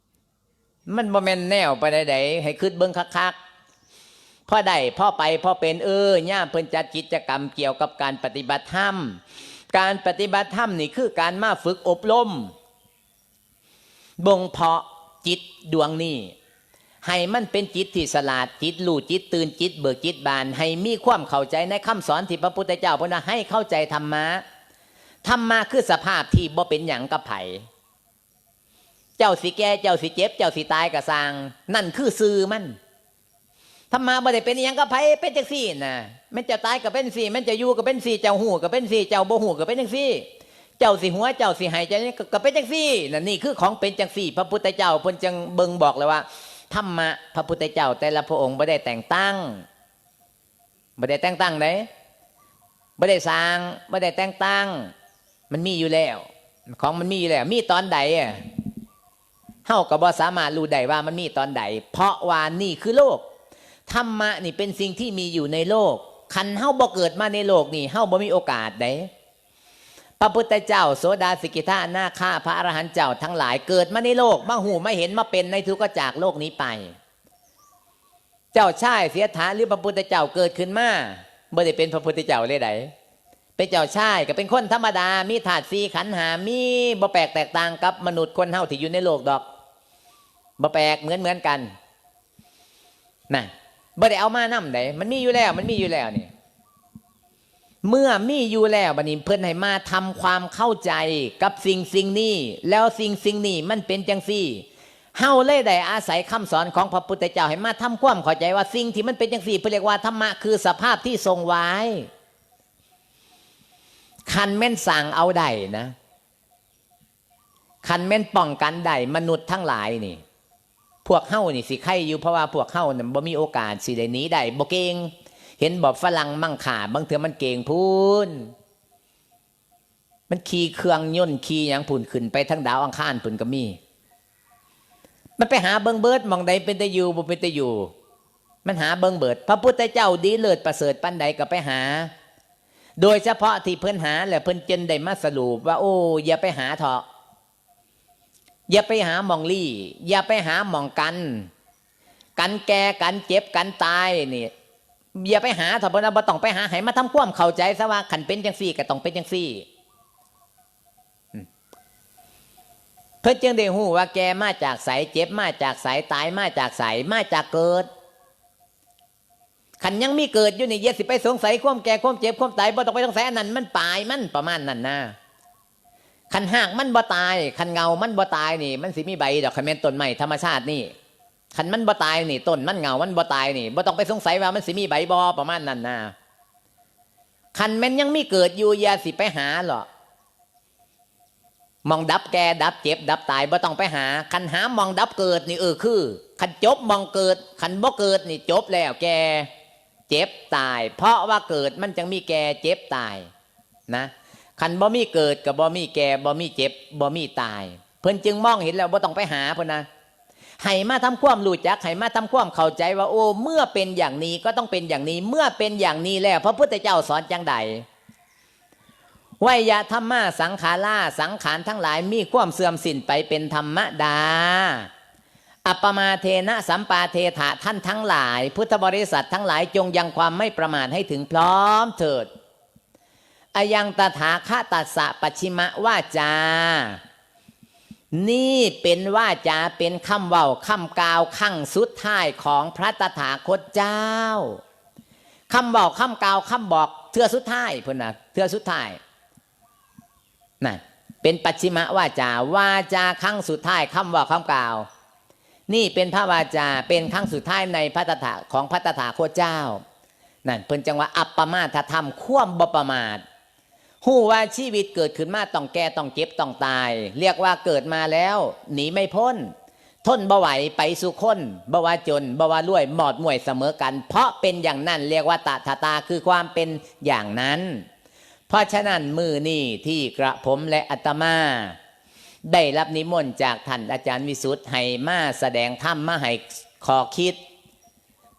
ມັນບໍ່ແມ່ນແນວປານໃດໃດ ໃຫ້ຄິດເບິ່ງຄັກໆ. ພໍໄດ້ ພໍໄປ ພໍເປັນ ເອີ ຍາມເພິ່ນຈັດກິດຈະກຳກ່ຽວກັບການປະຕິບັດທຳ. ການປະຕິບັດທຳນີ້ຄືການມາຝຶກອົບຮົມ ບົ່ງເພາະຈິດດວງນີ້ ໃຫ້ມັນເປັນຈິດທີ່ສະຫຼາດ, ຈິດຮູ້, ຈິດຕື່ນ, ຈິດເບີກ, ຈິດບານ, ໃຫ້ມີຄວາມເຂົ້າໃຈໃນຄຳສອນທີ່ພະພຸດທະເຈົ້າເພິ່ນວ່າໃຫ້ເຂົ້າໃຈທຳມະ. ທຳມະຄືສະພາບທີ່ບໍ່ເປັນຫຍັງກັບໃຜ. ເຈົ້າຊິແກ່, ເຈົ້າຊິເຈັບ, ເຈົ້າຊິຕາຍກໍຊ່າງ, ນັ້ນຄືຊື່ມັນ. ທຳມະບໍ່ໄດ້ເປັນອີ່ຫຍັງກັບໃຜ, ເປັນຈັ່ງຊີ້ນະ. ແມ່ນເຈົ້າຕາຍກໍເປັນຊີ້, ແມ່ນເຈົ້າຢູ່ກໍເປັນຊີ້, ເຈົ້າຮູ້ກໍເປັນຊີ້, ເຈົ້າບໍ່ຮູ້ກໍເປັນຈັ່ງຊີ້. ເຈົ້າຊິຫົວ, ເຈົ້າຊິໄຫ້, ເຈົ້າຫຍັງກໍ ກໍເປັນຈັ່ງຊີ້ນະ. ນີ້ຄືຂອງເປັນຈັ່ງຊີ້. ພະພຸດທະເຈົ້າເພິ່ນຈຶ່ງບົ່ງບອກເລີຍວ່າ ທຳມະພະພຸດທະເຈົ້າແຕ່ລະພະອົງບໍ່ໄດ້ແຕ່ງຕັ້ງ. ບໍ່ໄດ້ແຕ່ງຕັ້ງເດ້, ບໍ່ໄດ້ສ້າງ, ບໍ່ໄດ້ແຕ່ງຕັ້ງ, ມັນມີຢູ່ແລ້ວ, ຂອງມັນມີຢູ່ແລ້ວ. ມີຕອນໃດ ເຮົາກໍບໍ່ສາມາດຮູ້ໄດ້ວ່າມັນມີຕອນໃດ, ເພາະວ່ານີ້ຄືໂລກ. ທຳມະນີ້ເປັນສິ່ງທີ່ມີຢູ່ໃນໂລກ. ຄັນເຮົາບໍ່ເກີດມາໃນໂລກນີ້, ເຮົາບໍ່ມີໂອກາດເດ້. ພະພຸດທະເຈົ້າ, ໂສດາ, ສະກິທາ, ອະນາຄາ, ພະອະລະຫັນເຈົ້າທັງຫຼາຍ ເກີດມາໃນໂລກ, ມາຮູ້, ມາເຫັນ, ມາເປັນໃນທຸກຂະຈາກໂລກນີ້ໄປ. ເຈົ້າຊາຍເສດຖາ ຫຼື ພະພຸດທະເຈົ້າເກີດຂຶ້ນມາ ບໍ່ໄດ້ເປັນພະພຸດທະເຈົ້າເລີຍໃດ. ເປັນເຈົ້າຊາຍກໍເປັນຄົນທຳມະດາ, ມີທາດສີ່ຂັນຫ້າ, ມີ ບໍ່ແປກແຕກຕ່າງກັບມະນຸດຄົນເຮົາທີ່ຢູ່ໃນໂລກດອກ, ບໍ່ແປກ, ເໝືອນໆກັນນະ. ບໍ່ໄດ້ເອົາມານຳໃດ, ມັນມີຢູ່ແລ້ວ, ມັນມີຢູ່ແລ້ວນີ້. ເມື່ອມີຢູ່ແລ້ວ, ບັດນີ້ເພິ່ນໃຫ້ມາທຳຄວາມເຂົ້າໃຈກັບສິ່ງສິ່ງນີ້, ແລ້ວສິ່ງສິ່ງນີ້ມັນເປັນຈັ່ງຊີ້. ເຮົາເລີຍໄດ້ອາໄສຄຳສອນຂອງພະພຸດທະເຈົ້າ ໃຫ້ມາທຳຄວາມເຂົ້າໃຈວ່າສິ່ງທີ່ມັນເປັນຈັ່ງຊີ້ ເພິ່ນຮຽກວ່າທຳມະ ຄືສະພາບທີ່ຊົງວາຍ. ຄັນແມ່ນສ້າງເອົາໄດ້ນະ, ຄັນແມ່ນປ້ອງກັນໄດ້, ມະນຸດທັງຫຼາຍນີ້, ພວກເຮົານີ້ຊິໄຄຢູ່, ເພາະວ່າພວກເຮົານັ້ນບໍ່ມີໂອກາດຊິໄດ້ໜີໄດ້, ບໍ່ເກັ່ງ. ເຫັນບໍ່ ຝຣັ່ງມັງຄ່າ, ບາງເທື່ອມັນເກັ່ງພຸ້ນ, ມັນຂີ່ເຄື່ອງຍົນ, ຂີ່ຫຍັງພຸ້ນ, ຂຶ້ນໄປທາງດາວອັງຄານພຸ້ນກໍມີ. ມັນໄປຫາເບິ່ງເບິດ, ໝ່ອງໃດເປັນຕາຢູ່, ບໍ່ເປັນຕາຢູ່, ມັນຫາເບິ່ງເບີດ. ພະພຸດທະເຈົ້າດີເລີດປະເສີດປານໃດກໍໄປຫາ. ໂດຍສະເພາະທີ່ເພິ່ນຫາແລ້ວ ເພິ່ນຈຶ່ງໄດ້ມາສະຫຼຸບວ່າ ໂອ້ ຢ່າໄປຫາເຖາະ. ຢ່າໄປຫາໝ່ອງລີ້, ຢ່າໄປຫາໝ່ອງກັນ, ກັນແກ່, ກັນເຈັບ, ກັນຕາຍນີ້ ຢ່າໄປຫາເຖາະ. ເພິ່ນວ່າບໍ່ຕ້ອງໄປຫາ, ໃຫ້ມາທຳຄວາມເຂົ້າໃຈຊະວ່າ ຄັນເປັນຈັ່ງຊີ້ກໍຕ້ອງເປັນຈັ່ງຊີ້. ອືມ ເພິ່ນຈຶ່ງໄດ້ຮູ້ວ່າແກ່ມາຈາກໃສ, ເຈັບມາຈາກໃສ, ຕາຍມາຈາກໃສ, ມາຈາກເກີດ. ຄັນຍັງມີເກີດຢູ່ນີ້ ຢ່າຊິໄປສົງໄສຄວາມແກ່ ຄວາມເຈັບ ຄວາມຕາຍ, ບໍ່ຕ້ອງໄປສົງໄສອັນນັ້ນ, ມັນປາຍມັນ ປະມານນັ້ນນະ. ຄັນຮາກມັນບໍ່ຕາຍ, ຄັນເຫງົ້າມັນບໍ່ຕາຍນີ້ ມັນຊິມີໃບດອກ. ຄັນແມ່ນຕົ້ນໄມ້ທຳມະຊາດນີ້ ຄັນມັນບໍ່ຕາຍນີ້, ຕົ້ນມັນເຫງົ້າມັນບໍ່ຕາຍນີ້, ບໍ່ຕ້ອງໄປສົງໄສວ່າມັນຊິມີໃບບໍ່, ປະມານນັ້ນນະ. ຄັນແມ່ນຍັງມີເກີດຢູ່ ຢ່າຊິໄປຫາເລາະ. ໝ່ອງດັບແກ່ ດັບເຈັບ ດັບຕາຍ ບໍ່ຕ້ອງໄປຫາ. ຄັນຫາໝ່ອງດັບເກີດນີ້ ເອີ ຄື ຄັນຈົບໝ່ອງເກີດ, ຄັນບໍ່ເກີດນີ້ ຈົບແລ້ວ ແກ່ ເຈັບ ຕາຍ. ເພາະວ່າເກີດມັນຈັ່ງມີແກ່ ເຈັບ ຕາຍນະ. ຄັນບໍ່ມີເກີດກໍບໍ່ມີແກ່ ບໍ່ມີເຈັບ ບໍ່ມີຕາຍ. ເພິ່ນຈຶ່ງມອງເຫັນແລ້ວ ບໍ່ຕ້ອງໄປຫາ ເພິ່ນນະ. ໃຫ້ມາທຳຄວາມຮູ້ຈັກ, ໃຫ້ມາທຳຄວາມເຂົ້າໃຈວ່າ ໂອ້ ເມື່ອເປັນຢ່າງນີ້ກໍຕ້ອງເປັນຢ່າງນີ້, ເມື່ອເປັນຢ່າງນີ້ແລ້ວ ພະພຸດທະເຈົ້າສອນຈັ່ງໃດ? ໄວຍະທຳມາສັງຂາລາ, ສັງຂານທັງຫຼາຍມີຄວາມເສື່ອມສິ້ນໄປເປັນທຳມະດາ. ອັບປະມາເທນະສຳປາເທຖະ, ທ່ານທັງຫຼາຍ, ພຸດທະບໍລິສັດທັງຫຼາຍ, ຈົ່ງຍັງຄວາມໄມ່ປະໝາດໃຫ້ເຖິງພ້ອມເຖີດ. ອະຍັງຕະຖາຄະຕັດສະປັດຊິມະວາຈາ. ນີ້ເປັນວາຈາ, ເປັນຄຳເວົ້າ, ຄຳກ່າວຄັ້ງສຸດທ້າຍຂອງພະຕະຖາຄົດເຈົ້າ. ຄຳເວົ້າ, ຄຳກ່າວ, ຄຳບອກເທື່ອສຸດທ້າຍ, ເພິ່ນວ່າ ເທື່ອສຸດທ້າຍ. ນະ ເປັນປັດຊິມະວາຈາ, ວາຈາຄັ້ງສຸດທ້າຍ, ຄຳເວົ້າ, ຄຳກ່າວ. ນີ້ເປັນພະວາຈາ, ເປັນຄັ້ງສຸດທ້າຍໃນພະຕະຖາ, ຂອງພະຕະຖາຄົດເຈົ້າ. ນັ້ນ ເພິ່ນຈັ່ງວ່າອັບປະມາທະທຳ, ຄວາມບໍ່ປະໝາດ. ຮູ້ວ່າຊີວິດເກີດຂຶ້ນມາຕ້ອງແກ່, ຕ້ອງເຈັບ, ຕ້ອງຕາຍ. ເອີ້ນວ່າເກີດມາແລ້ວໜີໄມ່ພົ້ນ, ທົນບໍ່ໄຫວ, ໄປສູ່ຄົນ, ບໍ່ວ່າຈົນ, ບໍ່ວ່າລວຍ, ໝອດມ້ວຍສະເໝີກັນ. ເພາະເປັນຢ່າງນັ້ນ, ເອີ້ນວ່າຕະຖະຕາ, ຄືຄວາມເປັນຢ່າງນັ້ນ. ເພາະສະນັ້ນ ມື້ນີ້ທີ່ກະຜົມ ແລະ ອາດຕະມາ ໄດ້ຮັບນິມົນຈາກທ່ານອາຈານວິສຸດ ໃຫ້ມາສະແດງທຳ, ມາໃຫ້ຂໍ້ຄິດ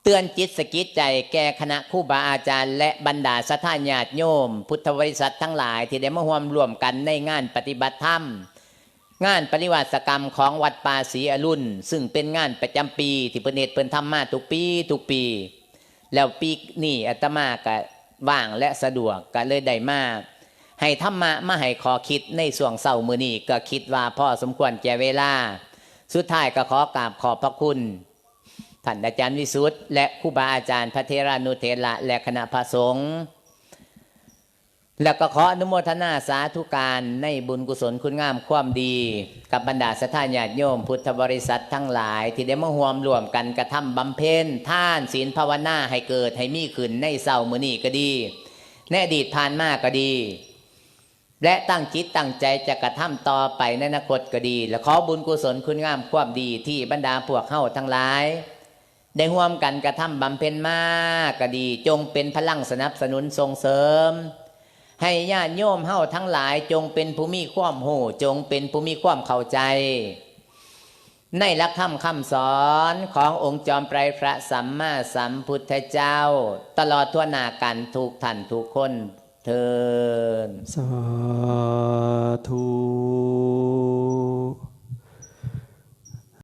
ເຕືອນຈິດສະກິດໃຈແກ່ຄະນະຄູບາອາຈານ ແລະ ບັນດາສັດທາຍາດໂຍມ ພຸດທະບໍລິສັດທັງຫຼາຍ ທີ່ໄດ້ມາຮ່ວມລວມກັນໃນງານປະຕິບັດທຳ, ງານປະລິວາສະກຳຂອງວັດປ່າສີອະລຸນ, ຊຶ່ງເປັນງານປະຈຳປີທີ່ເພິ່ນເຮັດເພິ່ນທຳມາທຸກປີ, ທຸກປີ. ແລ້ວປີນີ້ອາດຕະມາກະວ່າງ ແລະ ສະດວກ, ກະເລີຍໄດ້ມາໃຫ້ທຳມະ, ມາໃຫ້ຂໍ້ຄິດໃນຊ່ວງເຊົ້າມື້ນີ້, ກະຄິດວ່າພໍສົມຄວນແກ່ເວລາ. ສຸດທ້າຍກະຂໍກາບຂອບພະຄຸນທ່ານອາຈານວິສຸດ ແລະ ຄູບາອາຈານ ພະເຖລານຸເຖລະ ແລະ ຄະນະພະສົງ. ແລ້ວກໍຂໍອະນຸໂມທະນາສາທຸການໃນບຸນກຸສົນຄຸນງາມຄວາມດີ ກັບບັນດາສັດທາຍາດໂຍມພຸດທະບໍລິສັດທັງຫຼາຍ ທີ່ໄດ້ມາຮ່ວມຮ່ວມກັນກະທຳບຳເພັນທານ, ສິນ, ພາວະນາໃຫ້ເກີດໃຫ້ມີຂຶ້ນໃນເຊົ້າມື້ນີ້ກໍດີ, ໃນອະດີດຜ່ານມາກໍດີ ແລະ ຕັ້ງຈິດຕັ້ງໃຈຈະກະທຳຕໍ່ໄປໃນອະນາຄົດກໍດີ. ແລະ ຂໍບຸນກຸສົນຄຸນງາມຄວາມດີທີ່ບັນດາພວກເຮົາທັງຫຼາຍ ໄດ້ຮ່ວມກັນກະທຳບຳເພັນມາກໍດີ, ຈົ່ງເປັນພະລັງສະໜັບສະໜູນສົ່ງເສີມ ໃຫ້ຍາດໂຍມເຮົາທັງຫຼາຍ ຈົ່ງເປັນຜູ້ມີຄວາມຮູ້, ຈົ່ງເປັນຜູ້ມີຄວາມເຂົ້າໃຈ ໃນຫຼັກທຳຄຳສອນຂອງອົງຈອມໄຕຣພະສຳມາສຳພຸດທະເຈົ້າ ຕະຫຼອດທົ່ວໜ້າກັນທຸກທ່ານທຸກຄົນເທີນ. ສາທຸ.